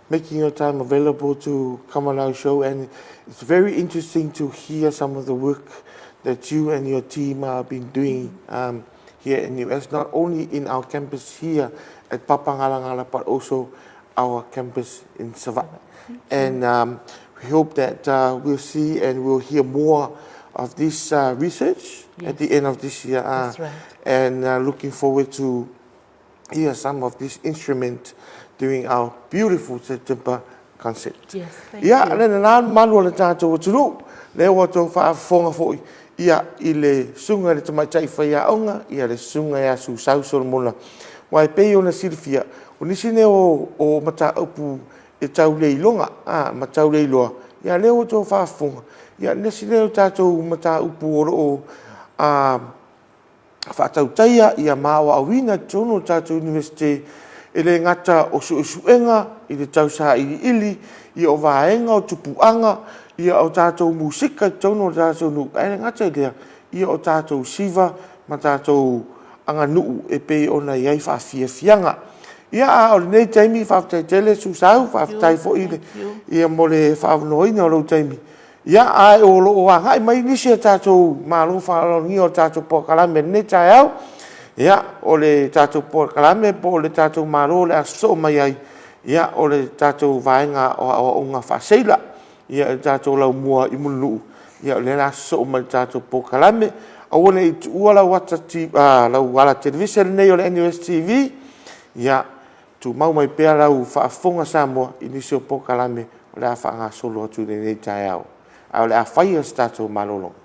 making your time available to come on our show. And it's very interesting to hear some of the work that you and your team have been doing here in the US, not only in our campus here at Papangalangala, but also our campus in Savaii. And we hope that we'll see and we'll hear more of this research at the end of this year. That's right. And looking forward to hear some of this instrument during our beautiful September concert. Yes, thank Ia, you. le nana malu o le tatou atunuu, lea ua outou faafofoga foi, ia, i le susuga i le tamaitai faiaoga, ia, le susuga ia Susau Solomona. Aua e pei ona silafia, o nisi nei o, o mataupu e tau le iloga, a, ma tau le iloa, ia, lea ua outou faafofoga, ia, nisi nei o tatou mataupu o lo o, a, Faatautaia ia ma aoaoina i totonu o le tatou Iunivesite e le gata o suesuega i le tau sailiili ia o vaega o tupuaga ia o tatou musika i totonu o le tatou nuu, ae le gata i lea, ia o tatou siva ma tatou aganuu e pei ona i ai faafiafiaga. Ia, a o lenei taimi, faafetai tele Susau, faafetai foi ia mo le faaavanoaina o lou taimi. Ia, ae o lo o agai mai nisi a tatou malo faaaloalogia o le tatou polokalame i lenei taeao. Ia, o le tatou polokalame po o le tatou malo o le a sosoo mai ai, ia, o le tatou vaega o aoaoga faaseila, ia, i le tatou laumua i Mulinuu, ia o lea o le a sosoo mai i le tatou polokalame. Aua ne i tuua lau ala televise lenei o le NUS TV, ia, Tumau mai pea lau faafofoga Samoa i nisi o polokalame o le a faagasolo atu i lenei taeao. Ae o le a faia se tatou malologa.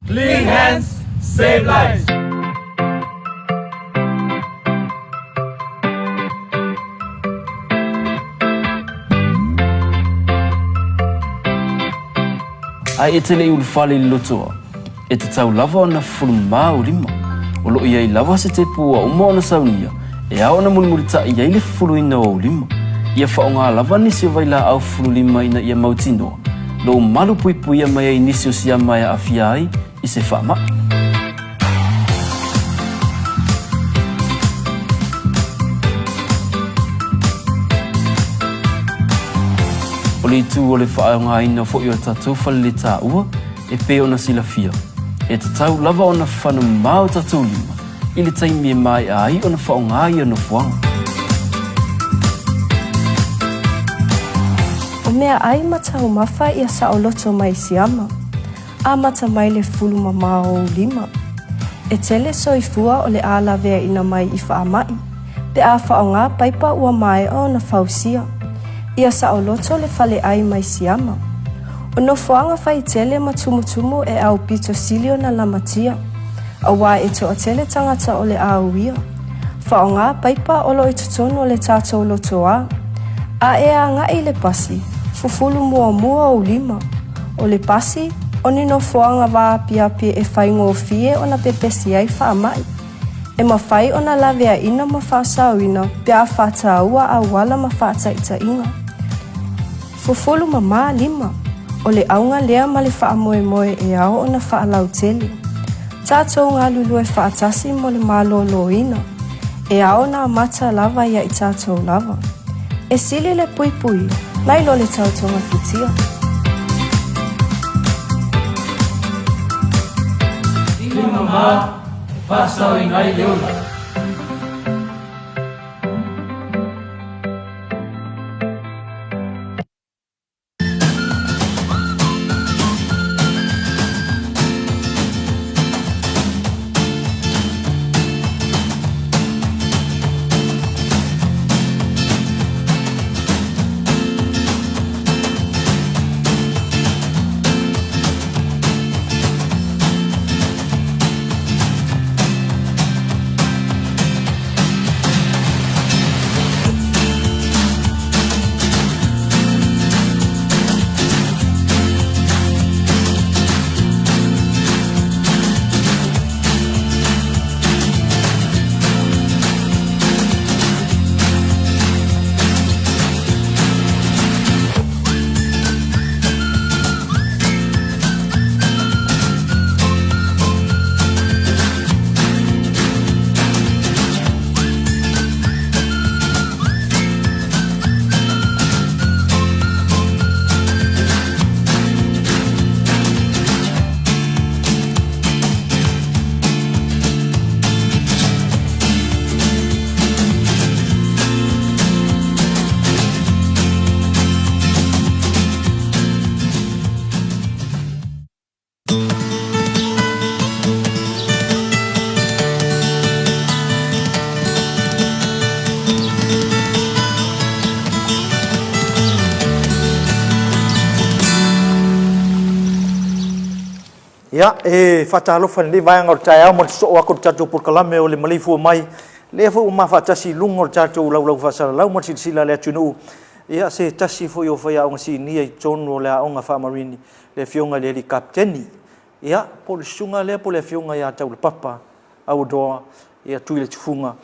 Clean hands, save lives. Ae e te le i ulufale i le lotoa, E tatau lava ona fufulu mā ou lima. O lo o i ai lava se tepu ua uma ona saunia e ao ona mulimulitaʻi ai le fufuluina o ou lima. Ia faaaoga lava nisi o vailaau fufulu lima ina ia mautinoa lou malu puipuia mai ai nisi o siama e aafia ai i se faamaʻi. O le itu o le faaaogaina foi o tatou faleletaua, E pei ona silafia, e tatau lava ona fana mamao tatou lima i le taimi e maea ai ona faaaoga ia nofoaga. O meaai ma taumafa ia saoloto mai siama, amata mai le fulu mamao o ou lima. E tele soifua o le a laveaina mai i faamai, pe a faaaoga paipa ua maea ona fausia. Ia saoloto le faleai mai siama. O nofoaga faitele ma tumutumu e aupito sili ona lamatia, auā e toatele tagata o le a uia. Faaaoga paipa o lo i totonu o le tatou lotoā. A e agai i le pasi, fufulu muamua ou lima. O le pasi, o ni nofoaga vaapiapi e faigofie ona pepesi ai faamai. E mafai ona laveaina ma faasaoina pe a faataua auala ma faataitaiga. Fufulu mamā lima, o le auga lea ma le faamoemoe e ao ona faalautele. Tatou galulue faatasi mo le malōlōina, e ao ona amata lava ia i tatou lava. E sili le puipui, nai lo le tau togafitia. Lima mamā e faasaoina ai le ola. Ia, e faatalofa i lenei vaega o le taeao ma le sosoo atu o le tatou polokalame o le maleifua mai. Lea foi ua mafaatasi i luga o le tatou laulau faasalalau ma le silasila a le atunuu. Ia, se tasi foi o faiaoga sinia i totonu o le aoga faa-Marine, le Afioga i le Alii Kapeteni. Ia, po o le susuga lea po o le Afioga ia Taulapapa Auadoa, ia, Tuiletufuga,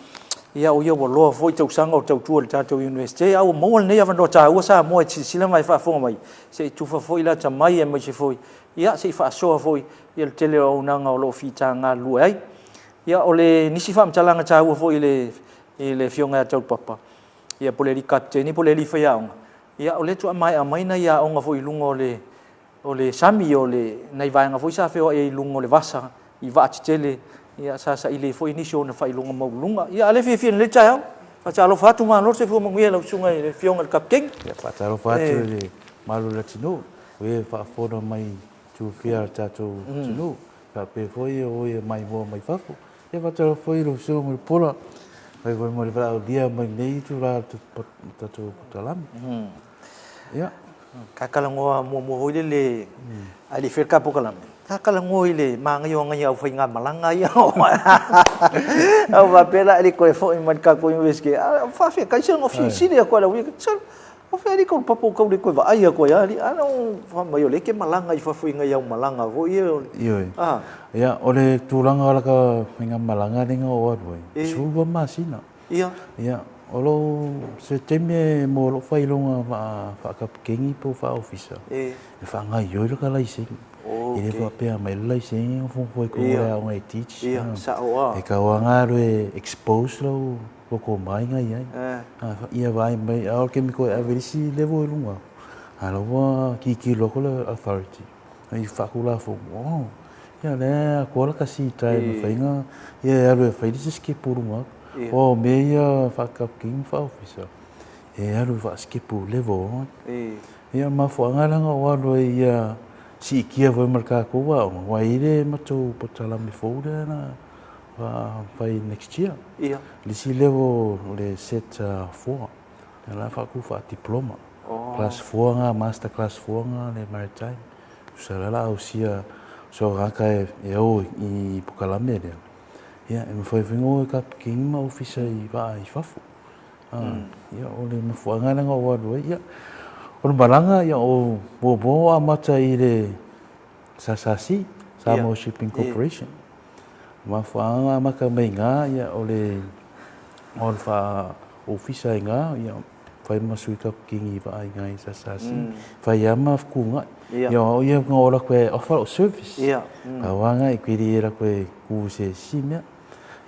ia, o ia ua loa foi tausaga o tautua i le tatou Iunivesite, a ua maua lenei avanoa taua Samoa e te silasila ma e faafofoga mai, se i tufa foi lata mai aemaise foi, ia, se i faasoa foi ia le tele o auaunaga o lo o fita galulue ai. Ia, o le nisi faamatalaga taua foi i le i le Afioga ia Taulapapa, ia po o le alii Kapeteni po o le alii faiaoga, ia o lea faatoa maea mai nai aoga foi i luga o le o le sami, o le nai vaega foi sa feoai ai i luga o le vasa i vaa tetele, ia sa saili ai foi nisi o ona faailoga maualuluga. Ia a o le fiafia i lenei taeao. Faatalofa atu, malo le soifua manuia i lau Susuga i le Afioga i le Kapeteni. Ia, faatalofa atu i le mamalu o le atunuu, o e faafofoga mai i itu e fia o le tatou atunuu, faapea foi o e maimoa mai fafo. Ia faatalofa foi i lau Susuga Mulipola, faafetai foi mo le valaaulia mai lenei itula o le tatou polokalame. Ia. Ta talanoa muamua foi lele ae le i faia le ta polokalame, ta talanoa i le manaia o nai au faigamalaga ia. Au faapea la e le toe foi mai le tatou Iunivesite, a faafetai se ona silisili atu lava i lau sole, o fea alii Taulapapa ua tau le toe vaai atu ai lava alii, a na fai mai o lea e te malaga i fafo i nai au malaga foi ia. Ioe. Ia, o le tulaga o laka faigamalaga lea na ou alu ai, e 12 masina. Ia. Ia, o lou, se taimi e mo lou faailoga faa-kapikeni po o faa-ofisa, e faagaoioi laka laisene. E le faapea mai le laisene ona fofoga i totonu o le aoga e teach. Ia, sao lava. E tau lava ona alu e expose lou tomai na i ai. Ia vaai mai, a o le taimi toe ave i le isi level i luga, a o la ua tilotilo atu le authority. I faatulafono, oh, ia lea e atoa lata sita e mafai ona ia e alu e fai le isi sikepu i luga atu. Aua o mea ia faa-kapikini ma faa-ofisa, e alu faa-sikepu level lava. Ia o le mafuaaga lea na ou alu ai ia siitia foi ma le tatou aoga, aua e i ai le matou polokalame fou lea na fai next year. Le isi level o le set 4. Ia la faatu faa-diploma. Class 4 nga, master class 4 nga le maritime. Tusa la la ausia so tagata e o i pokalame lea. Ia e mafai foi ona o e kapikini ma ofisa i vaa i fafo. Ia o le mafuaaga lea na ou alu ai. Ia o le malaga ia o muamua o amata i le SSRC, Samoa Shipping Corporation. Mafuaaga na amata mai i ina, ia, o le o le faa-ofisa i ina, ia, fai ma sui kapikini vaai i ina i SSRC. Fai lava ma fetuunai. Ia, o au ia na oo atu e offer lau service. Pau lava lena e pili ai latou e ku i se isi mea.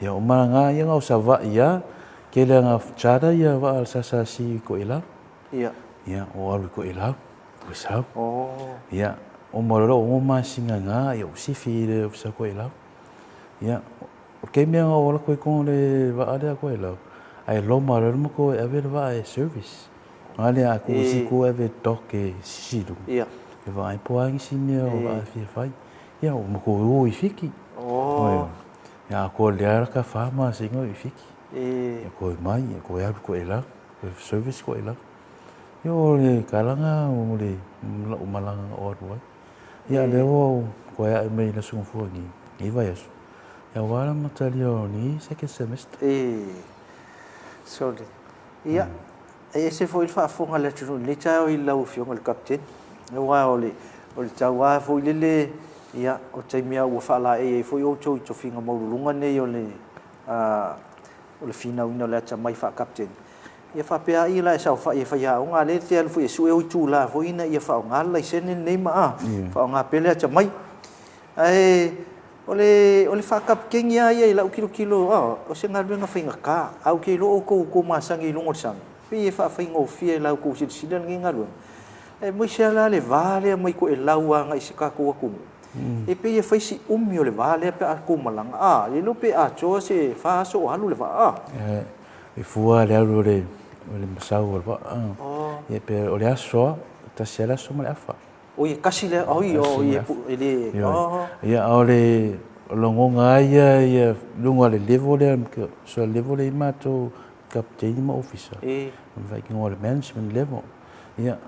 Ia, o malaga ia na o Savaii lava, tele lava ina charter ia vaa a le SSRC i Toelau. Ia, o alu i Toelau. Ua sau. Ia, uma loa le 6 masina i ina, ia ua sifi i le Ofisa o Toelau. Ia, o le taimi lava na ou alu atu ai i totonu o le vaa lea a Toelau, ae loma loa le matou e ave le vaa e service. A lea a tuu isi itu e ave e dock e sisi i luga, e vaai po o a nisi mea o vaa e fia fai. Ia, ua matou o i Fiti. Ia, atoa lelei lava lata 4 masina o i Fiti. Ia, toe mai, toe alu i Toelau, toe service Toelau. Ia o le tala lena o le lau malaga na ou alu ai. Ia lea ua ou toe ae mai i le Aso Gafua nei, lenei vaiaso, ia aua le amatalia o lenei second semester. E, sorry. Ia, e ese foi le faafofoga a le atunuu i lenei taeao i lau Afioga i le Kapeteni, aua o le, o le tau lava foi lele, ia, o taimi lava ua faalaei ai foi outou i tofiga maualuluga nei o le, o le finauina o le atamai faa-Kapeteni. Ia faapea ai la e saofai e faiaoga, a lea e te alu foi e sue ou itula foi ina ia faaaoga le laisene lenei ma a, faaaoga pea le atamai. Ae o le, o le faakapikeni lava ia i lau tilotilo, a, o se galuega faigata. Ae ou te iloa outou ua outou masani i luga o le sami, pei e faafaigofie i la outou silasila lenei galuega. Aemaise lava la le va lea mai Toelau agai i si tatou atunuu, e pei e fai si umi o le va lea pe a tou malaga, a, le iloa pe atoa se fa aso o alu le vaa, a. E fua le alu o le masau o le vaa. Ia pe o le aso lava, e tasi lava le aso ma le afa. Oi e tasi le, oi oi e le, Ia a o le lagona lava ia i luga o le level lea, so le level lea i ai matou kapiteini ma ofisa, o le management level. Ia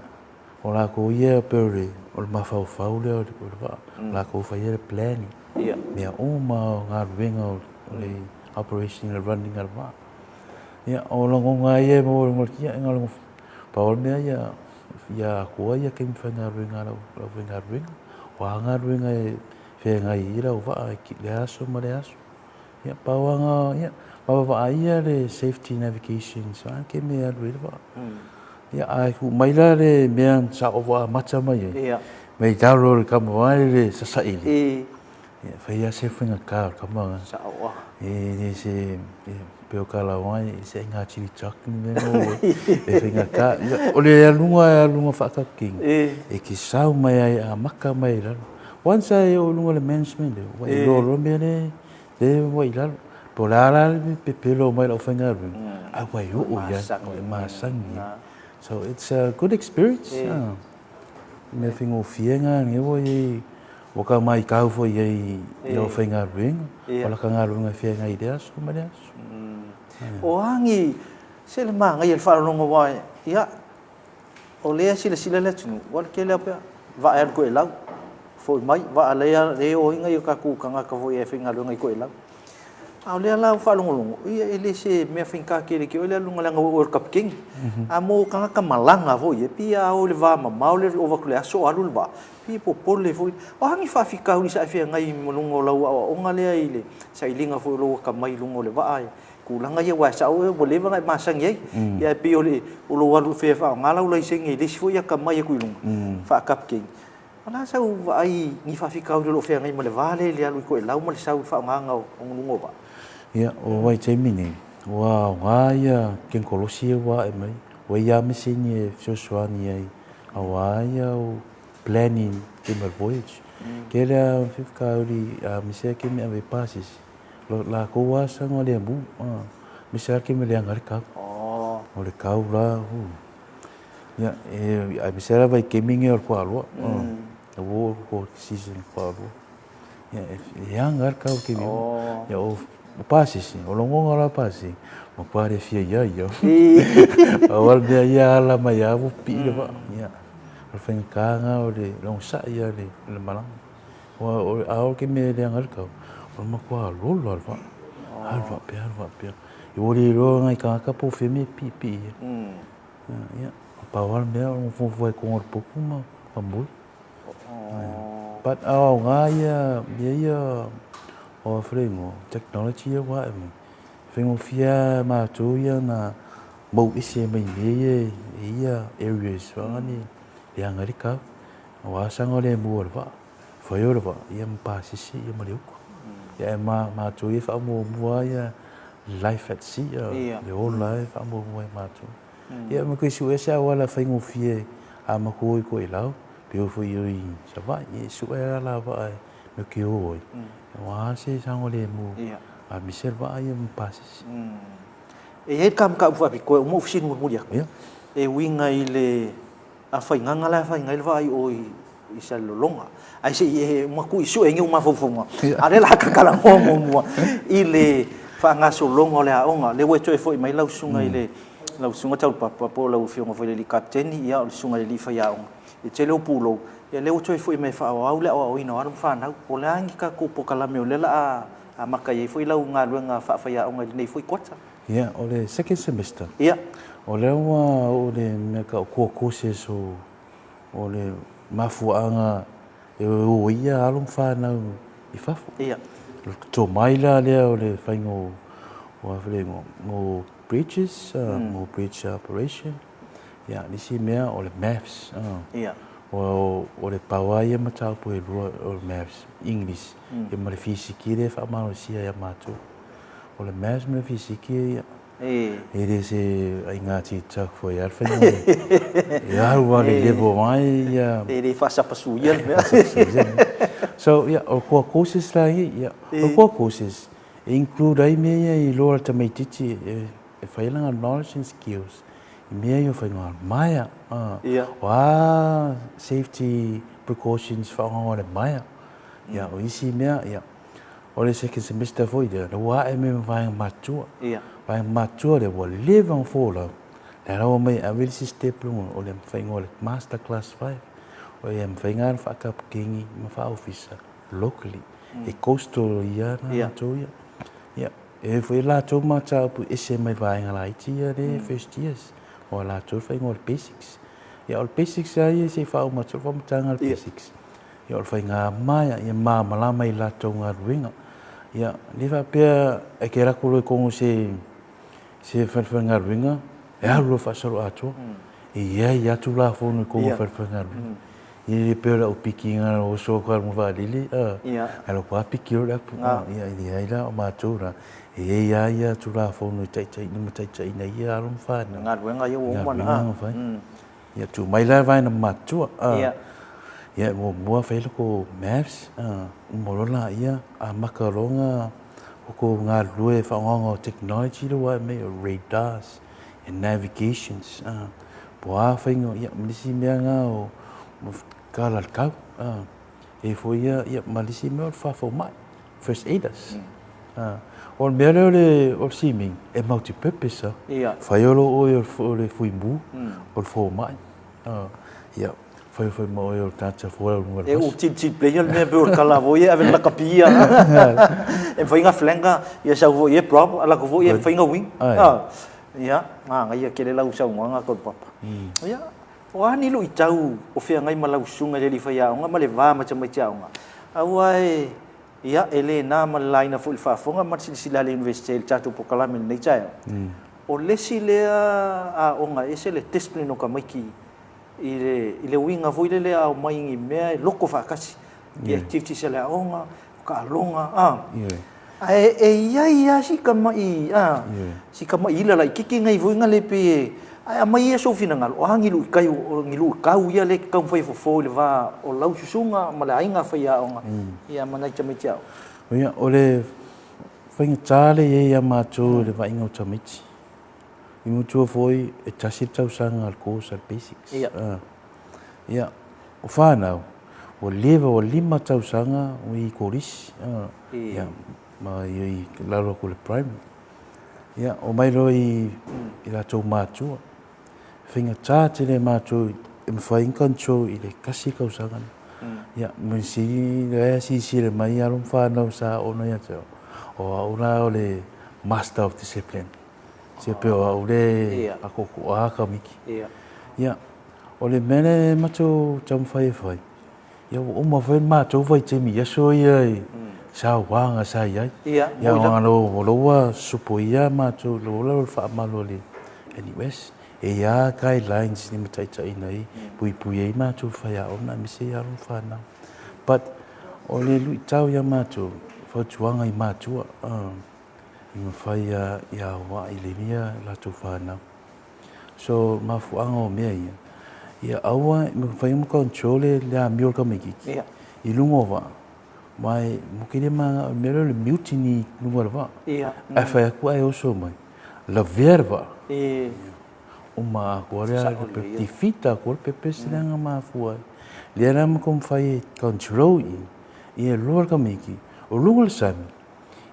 O latou ia pei o le o le mafaufau lea o le vaa, o latou faia le planning, mea uma o galuega o le operation le running o le vaa. Ia o lagona lava ia e maua i luga o le kia, na o le pau o le mea ia ia atoa ia taimi faigaluega a le aufaigaluega. O a galuega e feagai ai lau vaa i le aso ma le aso. Ia, pau lava na, ia, ma vaavaaia le safety navigation sa ke mea e alu ai le vaa. Ia, ae tuu mai la le mea sa ou amata mai ai, mai lalo o le kama vae le sasa'i le. Ia, fai lava se faigata o le kama lena. Sa'o lava. E le se, pei o Kalawai, e se aiga chili chuck ni mea na o e faigata. Ia, o le aluga e aluga faakakina, e te sau mai ai amata mai i lalo. Once a e oo i luga o le management lea, ua e iloa loa le mea lea lea ua i lalo. Po o le a la le pepelo mai lau faigaluega, ae ua e oo i ai, ua e masani ai. So it's a good experience. Mea faigofie lena lea ua i ai, ua ka maitau foi i ai i lau faigaluega, o laka galuega e feagai i lea aso ma lea aso. O a ni, se le manaia i le faalogologo aua, ia, O lea e silasila le atunuu, ua tele lava pea, vaa e alu Toelau, foi mai, vaa lea e o ai nai o tatou tagata foi e faigaluega i Toelau. A o lea la ua faalogologo, ia e le se mea faigata tele ia te oe le alu i luga leaga o oe o le kapikeni. A mo tagata malaga foi ia, pei a o i le va mamao le ova atu i le aso o alu le vaa, pei e popole foi. O a ni faafitauli sa e feagai ma luga o lau aoaoga lea i le sailiga foi o lou atamai i luga o le vaa Tulaga ia aua e sao ua leva ona e masani ai. Ia ae pei o le o lou alu e faaaoga lau laisene i le isi foi atamai atu i luga, faa-kapikeni. O le a sau vaai i ni faafitauli o lo o feagai ma le va lea i le alu i Toelau ma le sau i le faaaogaina o luga o vaa? Ia, o vaitaimi nei, ua aoga ia tekonolosi ia ua ae mai, ua i ai lava masini e fesoasoani ai aua ia au planning i ma le voyage. Tele lava faafitauli aemaise lava taimi e ave ai pasese, Lo lakou lava saga lemu, aemaise lava le taimi e leaga ai le kau. O le kau la, ia, aemaise lava vaitaimi nei o le koaloa, ua oo i le season o le koaloa. Ia, e leaga lava le kau i le taimi uma. Ia, o pasese, o lagona la o pasese, matua le fia ia ia. Pau lava le mea ia ala mai lava ua pipii le vaa. Ia, o le faigata lena o le onosai ia i le malaga. A o ke mea e leaga ai le kau, o le matua lola o le vaa. Alu faapea, alu faapea. Ua le iloa nai tagata po o fea mea e piipii ai. Ia, pau lava le mea o le nofonofo ai i totonu o le potu ma moe. But a aoga ia mea ia o le technology ia ua ae mai, e faigofie lava matou ia na mau ese mai mea ia e i ai areas leaga ai le kau. Aua saga lemu o le vaa. Fai o le vaa, ia ma pasese ia ma le uka. Ia e ma, matou ia faamuamua ia life at sea, le ola e faamuamua e matou. Ia ma koe sue se auala faigofie a matou o i Toelau, pe o foi o i Savaii, ia sue ala vaa e me ke o ai. Aua se saogalemu, a misi le vaa ia ma pasese. E i ai le kamukau faapitoa e uma ou fesili mulimuli atu, e uiga i le A faigaga la e faiga ai le vaai o i i Salelologa. Ae se i e uma atu i sue ni ou mafaufauga, a o lea o le a ta talanoa muamua i le faagasologa o le aoga. Lea ua e toe foi mai lau susuga i le lau susuga Taulapapa po o lau Afioga foi i le alii Kapeteni, ia o le susuga i le alii faiaoga i le tele o pulou, ia lea ua toe foi mai e faaauau le aoaoina o alo ma fanau. Po o le a ni tatou polokalame o lea o le a amata i ai foi lau galuega faafaiaoga i lenei foi kuata? Ia, o le second semester, Ia. o lea ua oo i le mea tau core courses o, o le mafuaaga e o ai ia alo ma fanau i fafo. Ia. O le tomai la lea o le faiga o, o a foi o bridges, mm. o bridge operation. Ia, nisi mea o le maths. Ia. O, o le pau lava ia mataupu e lua o le maths, English, mm. ia ma le fisiki lea e faamalosia ia matou. O le maths ma le fisiki ia, e le se aiga tītak foi a le faiga. E alu lava le level ai ia. E le faasapasuia le mea. So, ia, o core courses la ia, ia, o core courses, e include ai mea ia i iloa le tamaitiiti e fai lana knowledge and skills i mea ia o faiga maea. O a safety precautions faaaogaina le maea. Ia, o isi mea, ia, O le second semester foi lea, na ua ae mai ma vaega matutua. Ia. Vaega matutua lea ua leva ona folau. Lea la ua omai e ave le isi step luga o le mafaiga o le Master Class 5. O ia mafaiga ona faakaputeni ma faaofisa locally. E coastal ia na latou ia. Ia, e foi latou mataupu ese mai vaega laiti ia le first years. O latou le faiga o le basics. Ia o le basics lava ia se i faauma atu le faamatalaga o le basics. Ia, o le faiga maea, ia malamalama i latou galuega. Ia, le faapea e te alu atu loa i totonu o se se falefaigaluega, e alu loa faasoloatoa. E i ai lava Tulafono i totonu o falefaigaluega. E le pei o le au piki na oso atu lava i luga o le vaalele, ae alu atu lava piki loa le apu. Ia, e leai la, o matou la, e i ai lava Tulafono e taitaiina ma taitaiina ai alo ma fanau. Galuega ia ua uma ona fai. Ia, tuu mai la le vaega matutua. Ia, muamua fai le tou maths, uma loa laia, amata loa ona outou galulue i le faaaogaina o technology lea ua ae mai, o radars and navigations, po o a faiga, ia ma le isi mea lena o tala o le tau. E i ai foi ia, ma le isi mea o le faafomai, first aiders. O le mea lea o le swimming, e multi purpose lava. Fai o oe o le fuimu, o le fomai, ia, fai foi ma oe o le tagata fola i luga o le E vasa. utility player le mea pei o le tala foi e ave le lakapi ia. E mafai ona flank ia sau foi e prop, alu atu foi e mafai ona wing. Ia, manaia tele lau saunoaga Tolopapa. Ia, o a ni luitau o feagai ma lau susuga i le alii faiaoga ma le va ma tamaiti aoga? Aua e, ia, e le na ma le laina foi i le faafofoga ma le silasila a le Iunivesite i le tatou polokalame i lenei taeao. O le isi lea aoga e ese le discipline o tamaiti i le, i le uiga foi lele a omai i ni mea e loto faatasi i activities a le aoga, o taaloga, a. Ae e i ai lava si tamai, a, si tamai ila laitiiti nei foi na le pei e, ae aumai ia sou finagalo, o a ni luitau, o ni luitau ia lea e te taumafai e fofo i le va o lau susuga ma le aiga faiaoga, ia ma nai tamaiti aoga. Ia, o le faigata lea e i ai ia matou i le vaaiga o tamaiti, I mutua foi e tasi le tausaga a le course a le basics. Ia. Ia, o whanau, ua leva, ua 5 tausaga o i kolisi. Ia, ma i lalo atu i le primary. Ia, omai loa i latou matua. Faigata tele e matou e mafai ona control i le tasi tausaga lea. Ia, mea sili, lea e silasila mai alo ma fanau sa aoga ia te au, o au la o le master of discipline. Se pei o au le akoakoa ka miki. Ia, o le mea lea matou taumafai e fai, ia ua uma foi le matou vaitaimi i aso ia i sauaga sa i ai. Ia, ona o lea ua sopoia matou, o lea ua faamalu a le NUS, e i ai lava guidelines limataitaiina ai, puipui ai matou faiaoga aemaise alo ma fanau. But o le luitau ia matou, fautuaga i matua, i mafai ia aoai lelei a latou fanau. So mafuaaga o mea ia, ia aua e mafai ona control le amio o le tamaititi i luga o vaa, ma e motu le manao i le mea lea o le mutiny i luga o le vaa. Ae fai atu ae oso mai, lavea le vaa, uma atoa lea, defeat atoa le purpose lea na mafua ai. Lea la matou mafai e control i i, ia loa le tamaititi, o luga o le sami,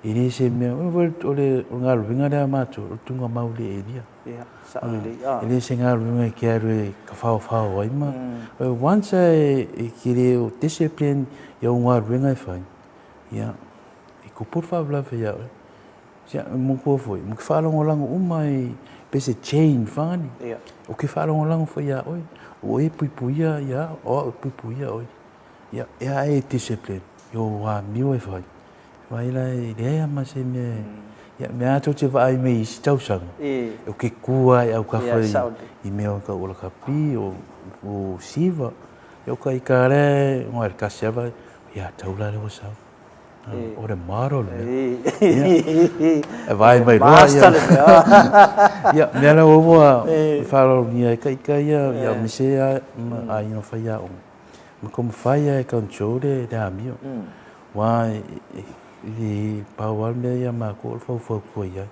E le se mea, o le galuega lea a matou, o le tuugamau i le area. Ia, sao lelei. E le se galuega e te alu e tafaofao ai ma... Once e te le o discipline i au galuega e fai, ia, e tupu le faalavelave ia oe. Ia, manatua foi, ou te faalagolago uma i, pe se chain fani, ou te faalagolago foi ia oe, o oe e puipuia ia au, o au e puipuia oe. Ia, e a e discipline i ou amio e fai, Vaai la e leai lava ma se mea e... Ia, mea lava tou te vaai mai i isi tausaga, ou te tu lava i autafa i mea o tau o lakapi, o siva. Ia o ka ika lea e ngoe le tasi lava, ia tau la lea ua sau. O le model le mea. Ia, e vaai mai loa. Master le mea. Ia, mea la ua faaaloalogia ai ka ika ia, ia aemaise lava aiga faiaoga. Ma taumafai lava e control le amio. Aua e le pau lava le mea ia matou o le faufautua i ai.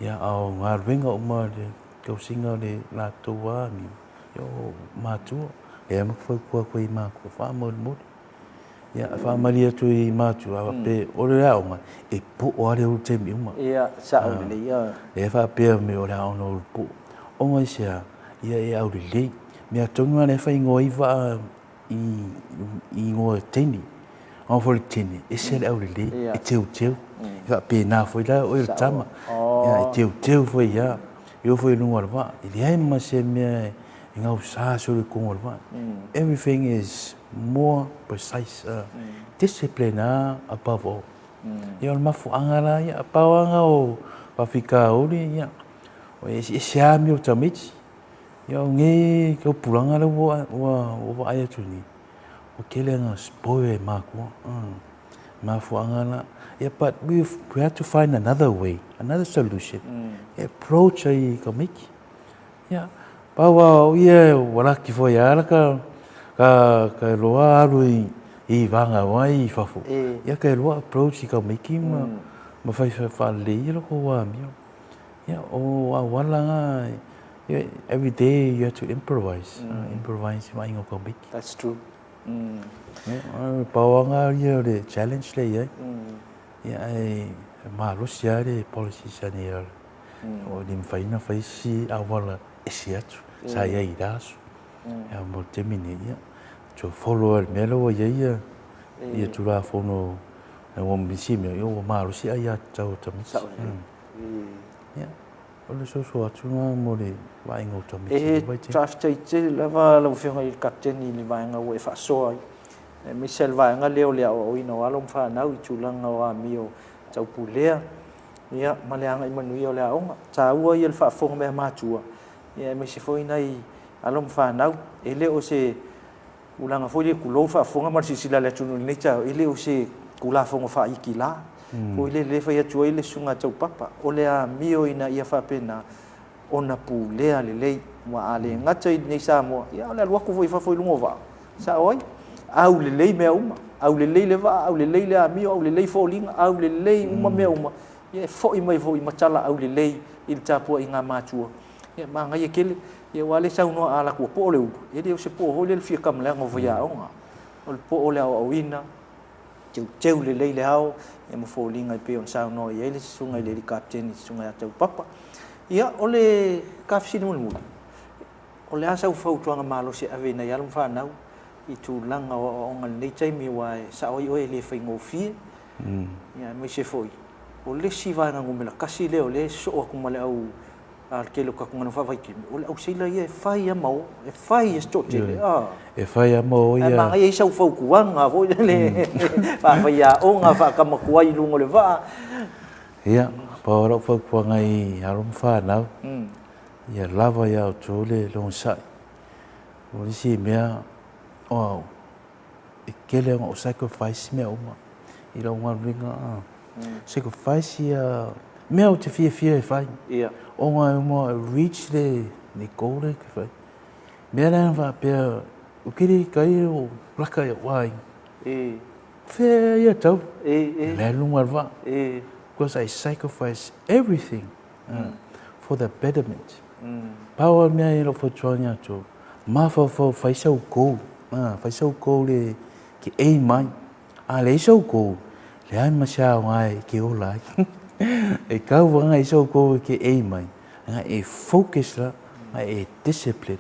Ia, a o galuega uma le tausiga o le latou lava amio, ia o matua. Lea matou te fautua atu ai i matua, faamolemole. Ia, e faamalie atu i matua, faapea o le aoga, e po'o lava le ulu taimi uma. Ia, sao lelei. Lea e faapea mai o le aoga o le po'o. Ona i se a? Ia e aulelei. Mea tonu lava lea e faaigoa ai vaa i igoa teine. Aua foi le teine, ese le aulelei, e teuteu. E faapena foi la oe le tama, e teuteu foi lava. E oo foi i luga o le vaa, e leai ma se mea e gausā se o le kogo o le vaa. Everything is more precise. Discipline a above all. Ia o le mafuaaga la ia, pau lava lena o faafitauli, ia, e eseese lava amio o tamaiti. Ia o nei tupulaga lea ua vaai atu nei, ua tele ina spoil e matua. Mafuaaga la, ia but we have to find another way, another solution e approach ai i tamaiti. Ia, pau lava o ia ua laki foi lava ka ka iloa alu i vaga ai i fafo. Ia ka iloa approach i tamaiti ma fai faalelei ia loko amio. Ia, o auala na, every day you have to improvise, improvise i vaaiga o tamaiti. That's true. Ia, pau lava ia o le challenge lea e i ai. Ia, ae malosi lava le policy sa nei ala. O le mafai ona fai si auala ese atu, sa i ai i la aso. Ia, mo le taimi nei, ia, to follow le mea lea ua i ai ia, ia Tulafono ua misi mea, ia ua malosi aiatatau a tamaiti. Ia, o le soso atu lena mo le vaaiga o tamaiti i le vaitaimi. E faafetai tele lava lau Afioga i le Kapeteni i le vaega ua e faasoa ai, aemaise le vaega lea o le aoaoina o alo ma fanau i tulaga o amio tau pulea, ia, ma le agai manuia o le aoga. E taua ia le faafofoga mai a matua, ia aemaise foi nai alo ma fanau. E le o se tulaga foi lea tulou le faafofoga ma le silasila a le atunuu i lenei taeao, e le o se Tulafono faaitila foi lele e fai atu ai le Susuga a Taupapa, o le amio ina ia faapena ona pulea lelei. Aua a le gata i inei Samoa, ia a o le alu atu foi i fafo i luga o vaa, sao ai? Aulelei mea uma, aulelei le vaa, aulelei le amio, aulelei foliga, aulelei uma mea uma, ia e foi mai foi ma tala aulelei i le tapuaiga a matua. Ia, manaia tele. Ia aua o lea e saunoa a alu atu ua po'o le ulu, e le o se po'o foi lea e fia kamaleaga o faiaoga. O le po'o o le aoaoina, teuteu lelei le ao, ia ma foliga e pei ona saunoa i ai le Susuga i le Alii Kapeteni, le Susuga ia Taupapa. Ia, o le ta fesili mulimuli, o le a sau fautuaga malosi e ave i nai alo ma fanau i tulaga o aoaoga i lenei taimi aua e sao ai oe e le faigofie, ia aemaise foi o le isi vaega numera tasi lea o lea e sosoo atu ma le au a le tele o tatou galuega faavaitaimi, o le au seila ia e fai lava ma o, e fai lava si toatele. E fai lava ma o ia. Ae manaia ai sau fautuaga foi lele faafaiaoga, faatama tuai i luga o le vaa. Ia, pau lava lau fautuaga i alo ma fanau, ia lava ia outou le onosai. O le isi mea, o au, e tele ona ou sacrifice mea uma i lau galuega a. Sacrifice ia mea ou te fiafia e fai. Ona e uma reach le goal lea e te fai. Mea lea na faapea, ou te le kai o laka i ou aiga. Fea ia tau? La e luga o le vaa. Because I sacrifice everything for the betterment. Pau lava le mea i lou fautuaga ia outou, mafaufau fai sau goal, fai sau goal e ke aim ai. A leai sau goal, leai ma se aoga e ke ola ai. E kau lava i sau goal e ke aim ai, e focus la, ma e discipline.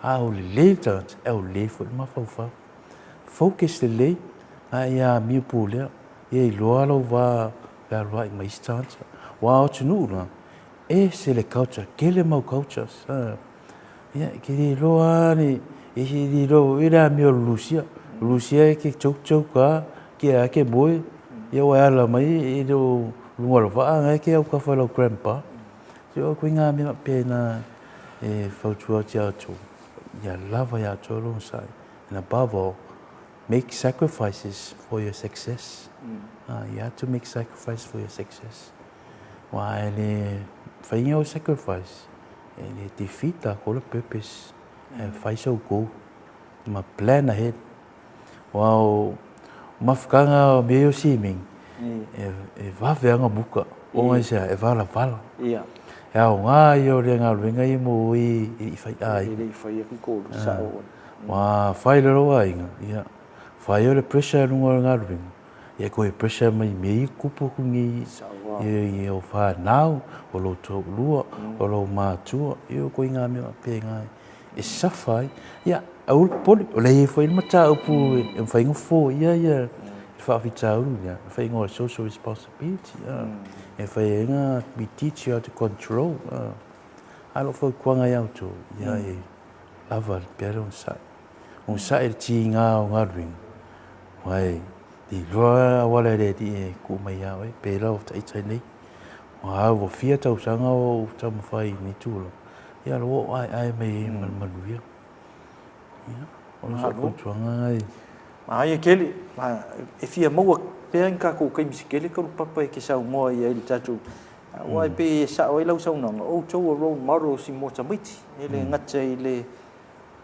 A o lelei le tagata, e aulelei foi le mafaufau. Focus lelei, a ia amio pulea, ia iloa lou va fealuai ma isi tagata. Aua o atunuu la, ese le culture, tele mau cultures. Ia, e te le iloa lava le, e te le iloa foi le amio a le Rusia. O Rusia e te joke joke lava, ke a ke moe, ia ua e ala mai e le o luga o le vaa, na e te autafa i lau grandpa. So, o ituaiga mea faapena e fautua atu ia outou, ia lava ia outou le onosai. And above all, make sacrifices for your success. You have to make sacrifice for your success. Aua e le fai au sacrifice, e le defeat tatou le purpose e fai sau goal ma plan ahead. Aua o mafutaga o mea ia o swimming, e vave lava ona muka, ona i se a? E valavala. E aoga ia o le galuega ia mo e e le i fai aiga. E le i fai atu tolu, sao oe. Aua fai loa lou aiga, ia, fai o le pressure i luga o le galuega, Ia toe pressure mai mea ia tupu atu nei i ou fanau, o lou toalua, o lou matua, ia o ituaiga mea faapena e suffer ai. Ia, aua le popole, o lea e i ai foi le mataupu e mafai ona foia le faafitauli lea, e fai igoa o le social responsibility, e mafai ai ona we teach you how to control. A o lau fautuaga ia outou, ia e. lava pea le onosai. Onosai le tiga o galuega, aua e le iloa auala e le Alii e tuu mai ia oe, pei la o taitai nei. Aua ua fia tausaga o ou taumafai i lenei tulaga, ia o la ua ou aeae mai ai ma le manuia. Ia, o le fautuaga lena i. Manaia tele, e fia maua pea ni tatou taimi se tele Taulupapa e te saunoa i ai i le tatou, aua e pei e sao ai lau saunoaga, o outou o role models mo tamaiti, e le gata i le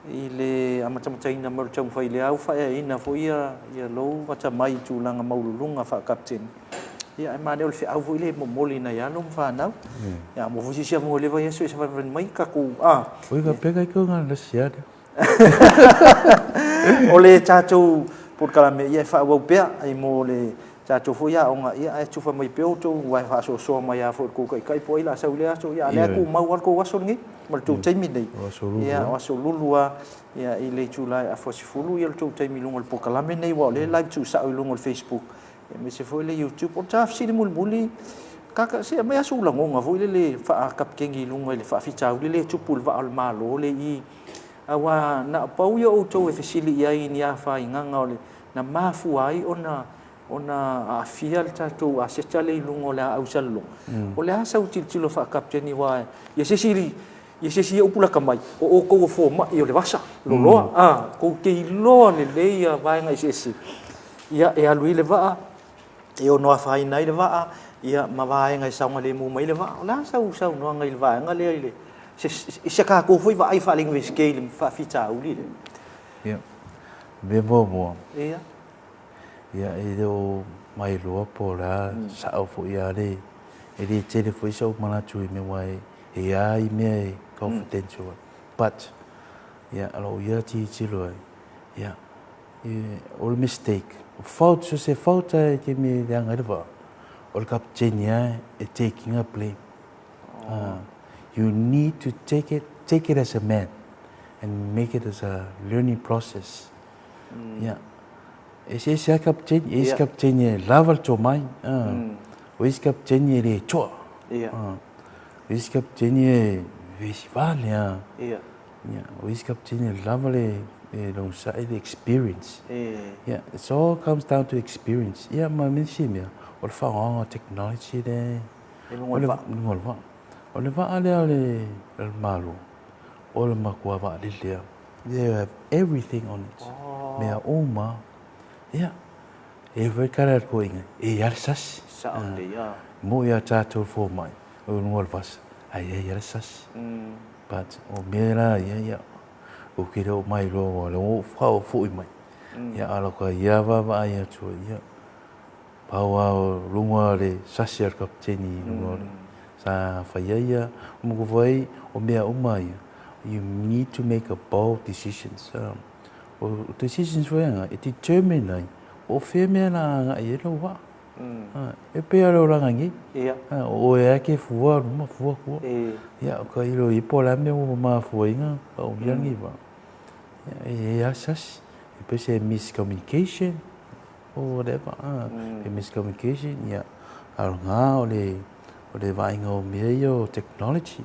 i le amatamataina mai o le taumafai i le au faaeaina foi ia lou atamai i tulaga maualuluga faa-Kapeteni, ia ae manaia o le feau foi lea e momoli i nai alo ma fanau. Ia a maua foi se isi avanoa i lea vaiaso e savalivali mai tatou, a. Oi ka peka i kau ngā lasi atu. O le tatou polokalame ia e faaauau pea ai mo le tatou foi aoga, ia ae tufa mai pea outou aua e faasoasoa mai lava foi i le tou taitai po o ai o le a sau i lea aso. Ia a o lea e tumau lava le tou aso lenei ma le tou taimi lenei. Ia o aso lulu lava ia i le itula e afa 10 ia le tou taimi i luga o le polokalame lenei aua o lea e live tuusao i luga o le Facebook aemaise foi le YouTube. O le ta fesili mulimuli, kaka, se aumai lava sou lagona foi lele faa-Kapeteni i luga i le faafitauli lea e tupu i le vaa o le Malo lea i i, aua na o pau ia o outou e fesili i ai i ni afainaga o le na mafua ai ona ona aafia le tatou aseta lea i luga o le aau salelologa. O le a sau tilotilo faa-Kapeteni aua ia se isi ia se isi ia upu lata mai, o outou o fomai o le vasa loloa, a, tou te iloa lelei ia vaega eseese ia e alu ai le vaa, e ono afaina ai le vaa, ia ma vaega e saogalemu mai ai le vaa. O le a sau saunoaga i le vaega lea i le se i se tatou foi vaai faale-Iunivesite i le faafitauli lea? Ia, mea muamua, ia, ia e le o mailoa po o le a sao foi a le, e le tele foi sou manatu i mea aua e i ai mea e confidential ai. But, ia, o lou ia tilotilo ai, ia, o le mistake, o fault, so se fault lava e te mea e leaga ai le vaa, o le kapeteni lava e take ina blame. You need to take it, take it as a man and make it as a learning process. Ia, eseese lava kapeteni, e isi kapeteni e lava le tomai, o isi kapeteni e le toa. O isi kapeteni e vesi vale lava. Ia, o isi kapeteni e lava le logosa'i le experience. Ia, it's all comes down to experience. Ia ma nisi mea, o le faaaogaina o technology lea i luga o le vaa. I luga o le vaa. O le vaa lea a le Malo, o le matua vaalele lava. They have everything on it. Mea uma. Ia, e foi kala le koiga, e i ai le sasi. Sao lelei, ia. Mo ia tatou fomai, o luga o le vasa, ai ai le sasi. But o mea la ia, ia, ou te le o mailoa aua o lea ua ou faaoo mai. Ia, a o ka ia vaavaai atu ai, ia, pau lava o luga o le sasi a le kapeteni i luga o le, sa fai ai ia, o mea foi o mea uma ia, you need to make a bold decisions. O decisions foi ia, e determine ai, po o fea mea la agai i ai lou vaa. E pei lava o le olaga nei. O oe lava e te fua luma fua tua. Ia, o ka ilo i po o le a le mea ua mafua ai ona paulia lenei vaa. Ia, e i ai lava se asi. E pei se miscommunication or whatever. Pe miscommunication, ia, a o lena o le, o le vaaiga o mea ia o technology,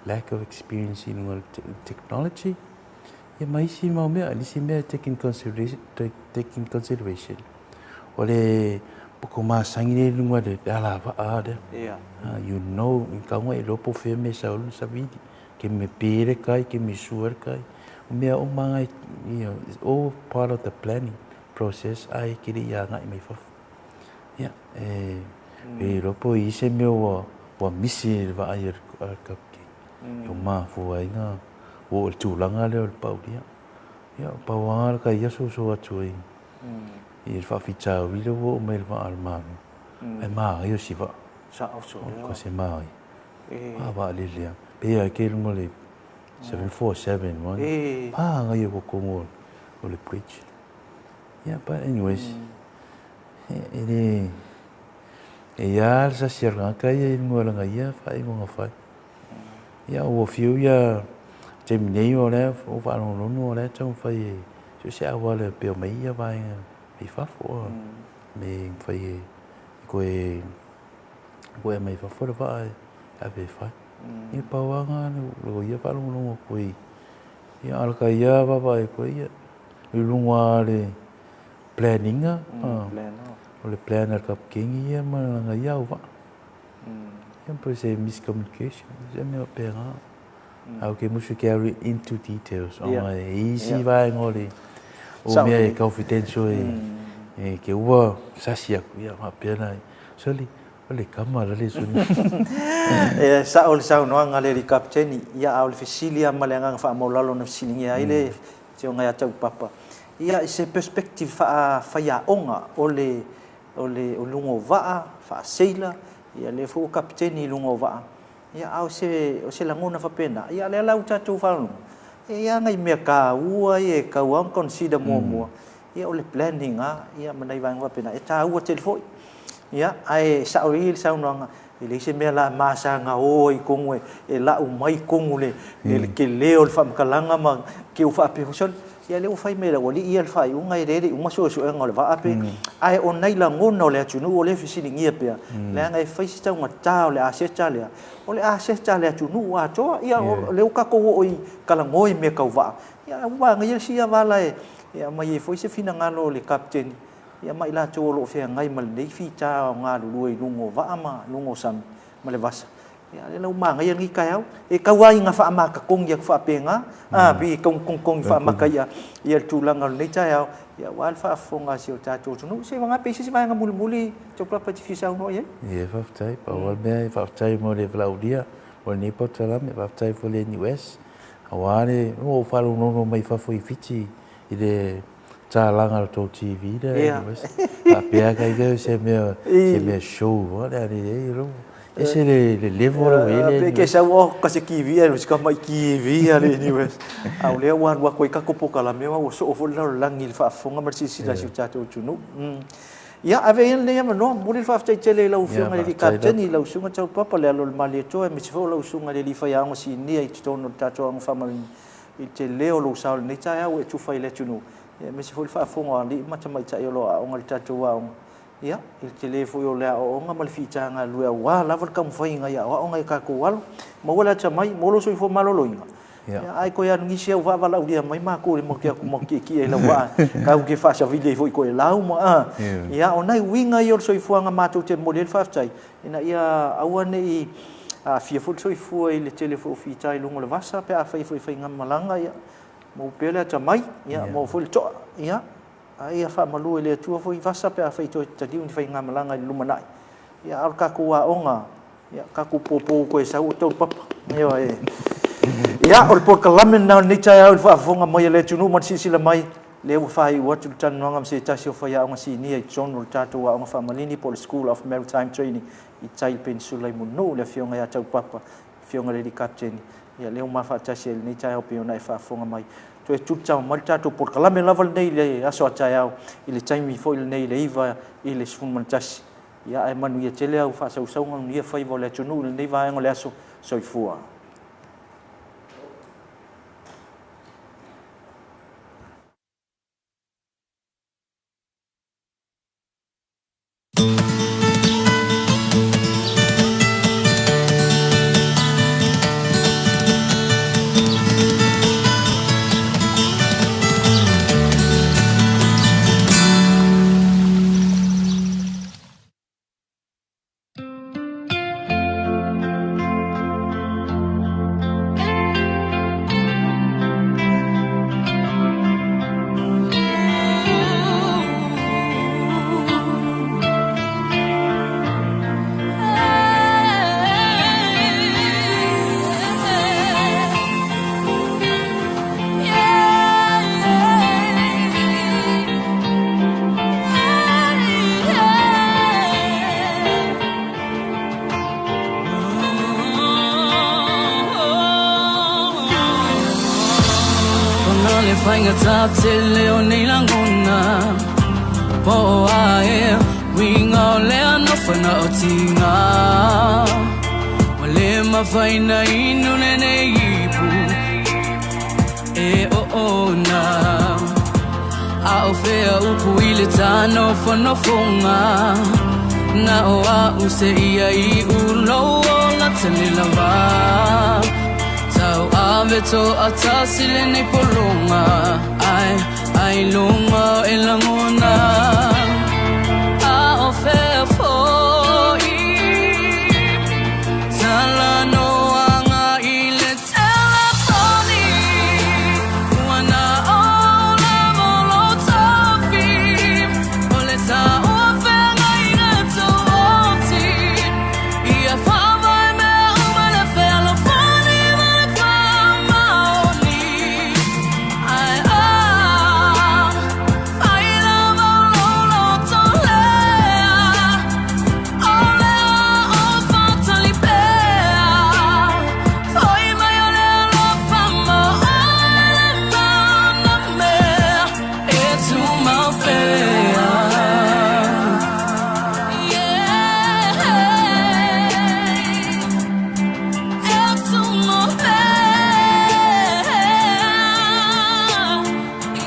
lack of experience i luga o le technology. Ia ma isi mau mea, isi mea take in consideration, take in consideration. O le poko masani lea i luga le alavaa lea. Yeah. You know, i kaunga i lopo fea me sa ulu sa vili. Ke me pere kai, ke me sua kai. O mea o mga, you know, it's all part of the planning process ai ke le ia ngai mai fafo. Yeah, e, e lopo i se mea ua, ua misi le vaai a le kapke. O mafua ai ngā, ua o le tulaga lea o le paulia. Ia, o pau lava ka ia soso atu ai i le faafitauli lea ua oo mai i le vaa a le Malo. Ae manaia o si vaa. Sao so lea. Ko se manaia. A vaalele lava. Pei lava ke luga o le 747 one. Manaia ko tonu o le bridge. Yeah, but anyways, e le, e ia le sasi a le tagata ia i luga o lana ia faailoga fai. Ia ua fiu ia taimi nei o lea ua faalogologo o lea e taumafai e so o se auala e peo mai ia vaega mai fafo me mafai e toe koe mai fafo le vaa e ave e fai. Ia pau lava lena o ia faalogologo atu ai. Ia ala ka ia vaavaai atu ai ia i luga o le plan iga o le plan a le Kapikeni ia ma lana ia auvaa. Ia po o se miscommunication, se mea faapena. Ae ou te musu ke alu into details ona e i isi vaega o le o mea e confidential e ke ua sasi aku ia faapea na soli o le kama la le soni. E sao le saunoaga a le alii Kapiteni, ia a o le fesili lava ma le agaga faamaualalo na fesiligia ai le Afioga ia Taupapa, ia i se perspective faa-faiaoga o le o le o luga o vaa, faa-sailor, ia lea foi ua Kapiteni i luga o vaa, Ia, a o se, o se lagona faapena, ia, lea la ua tatou faalogologo, e i ai lava nai mea taua ia e tatau lava ona consider muamua, ia o le planning lava, ia ma nai vaega faapena, e taua tele foi. Ia, ae sao lelei le saunoaga, e leai se mea o le a masaga o ai i totonu e lau mai totonu le, le tele o le faamatalaga ma te i ua faapea foi, sole, ia lea ua fai mai e le aualii ia le faaiuga, e le i uma suesuega o le vaa pe, ae o nai lagona o le atunuu o lea e fesiligia pea, leaga e fai si taugata o le aseta lea, o le aseta a le atunuu atoa. Ia o lea ua tatou oo i talanoa i mea tau vaa, ia ae ua manaia sia vala e aumai ai foi se finagalo o le Kapeteni ma i latou o lo o feagai ma lenei fita o galulue i luga o vaa ma luga o sami ma le vasa. Ia lea la ua manaia lenei taeao. E tau lava ina faamata-togi atu faapena, a, pei e tau togitogi faamata ia le tulaga o lenei taeao, ia aua le faafofoga a si o tatou atunuu. Seiavagana pe i ai se isi vaega mulimuli Taupulapa e te fia saunoa i ai? Ia, faafetai. Pau lava le mea, faafetai mo le valaaulia mo lenei polokalame, faafetai foi i le NUS, aua le, ua ou faalogologo mai fafo i Fiti i le Talaga o le tou TV lea faapea ka i se mea se mea show foi lea e i ese le level o i ai le ke sau o ka se TV ai se ka mai TV a le NUS a o lea ua alu atu ai tatou polokalame ua soo foi le lalolagi i le faafofoga ma le silasila a si o tatou atunuu. Ia, ave ia lenei avanoa, momoli le faafetai tele i lau Afioga i le Alii Kapeteni, i lau Susuga Taupapa, le alo o le Malietoa, aemaise foi o lau Susuga i le Alii Faiaoga Sinia i totonu o le tatou Aoga Faamanuia. I le tele o lou sao i lenei taeao ua e tufa ai i le atunuu, aemaise foi le faafofoga o alii ma tamaitai o lo o aooga i le tatou aoga, ia, i le tele foi o le aoaoga ma le fita galulue aua lava le taumafaiga i aoaoga i a tatou alo. Maua le atamai, maua lou soifua maloloina, ia, ae toe alu nisi au vaa valaaulia mai matou e matou te atu matou tietie i lau vaa tatou te faasavili ai foi toelau ma, a, ia, o nai uiga ia o le soifuaga matou te momoli ai le faafetai, ina ia aua ne i aafia foi le soifua i le tele foi o fita i luga o le vasa pe afai foi e faigamalaga, ia maua pea le atamai, ia maua foi le to'a, ia, a ia faamalu e le Atua foi vasa pe afai toe taliu ni faigamalaga i le lumanai. Ia, a o le tatou aoga, ia, tatou popo toe sau o taulupapa. Ioe. Ia, o le polokalame lena o lenei taeao i le faafofoga mai a le atunuu ma le silasila mai, lea ua faaiu atu le talanoaga ma se tasi o faiaoga sinia i totonu o le tatou aoga faamalini po o le School of Maritime Training i tai i le Peninsula i Mulinuu, le Afioga ia Taupapa, le Afioga i le Alii Kapeteni. Ia, lea ua ma faatasi ai i lenei taeao pei ona e faafofoga mai. Toe tulitama mai le tatou polokalame lava lenei i le aso a taeao i le taimi foi lenei i le 9 i le 11. Ia, ae manuia tele au faasausauga, manuia faiva o le atunuu i lenei vaega o le aso. Soifua. Ona le faigata tele o nei lagona Po o a e uiga o lea nofo na o tiga Ua le mafai na inu lenei ipu e oona A o fea upu i le tānofonofoga Na o a'u seia iu lou ola tele lava. Tauave toatasi lenei pologa Ai, ai luga e lagona A o fea foʻi Talanoaga i le telefoni Ua na o lava lou tofi O le taua feagaiga tuoti Ia faavae mea uma le fealofani ma le faamaoni Ae a fai lava o lou loto lea O lea o faatali pea Foi mai o le alofa ma oe le mana mea E tumau pea Yeah E tumau pea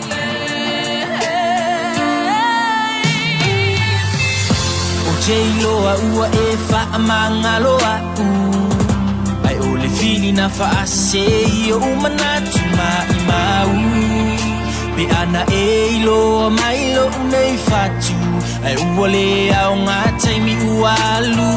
Yeah Ou te iloa ua e faamagalo aʻu Ae o le filina faasese i oʻu manatu maʻimau Pe ana e iloa mai loʻu nei fatu Ae ua le aoga taimi ua alu.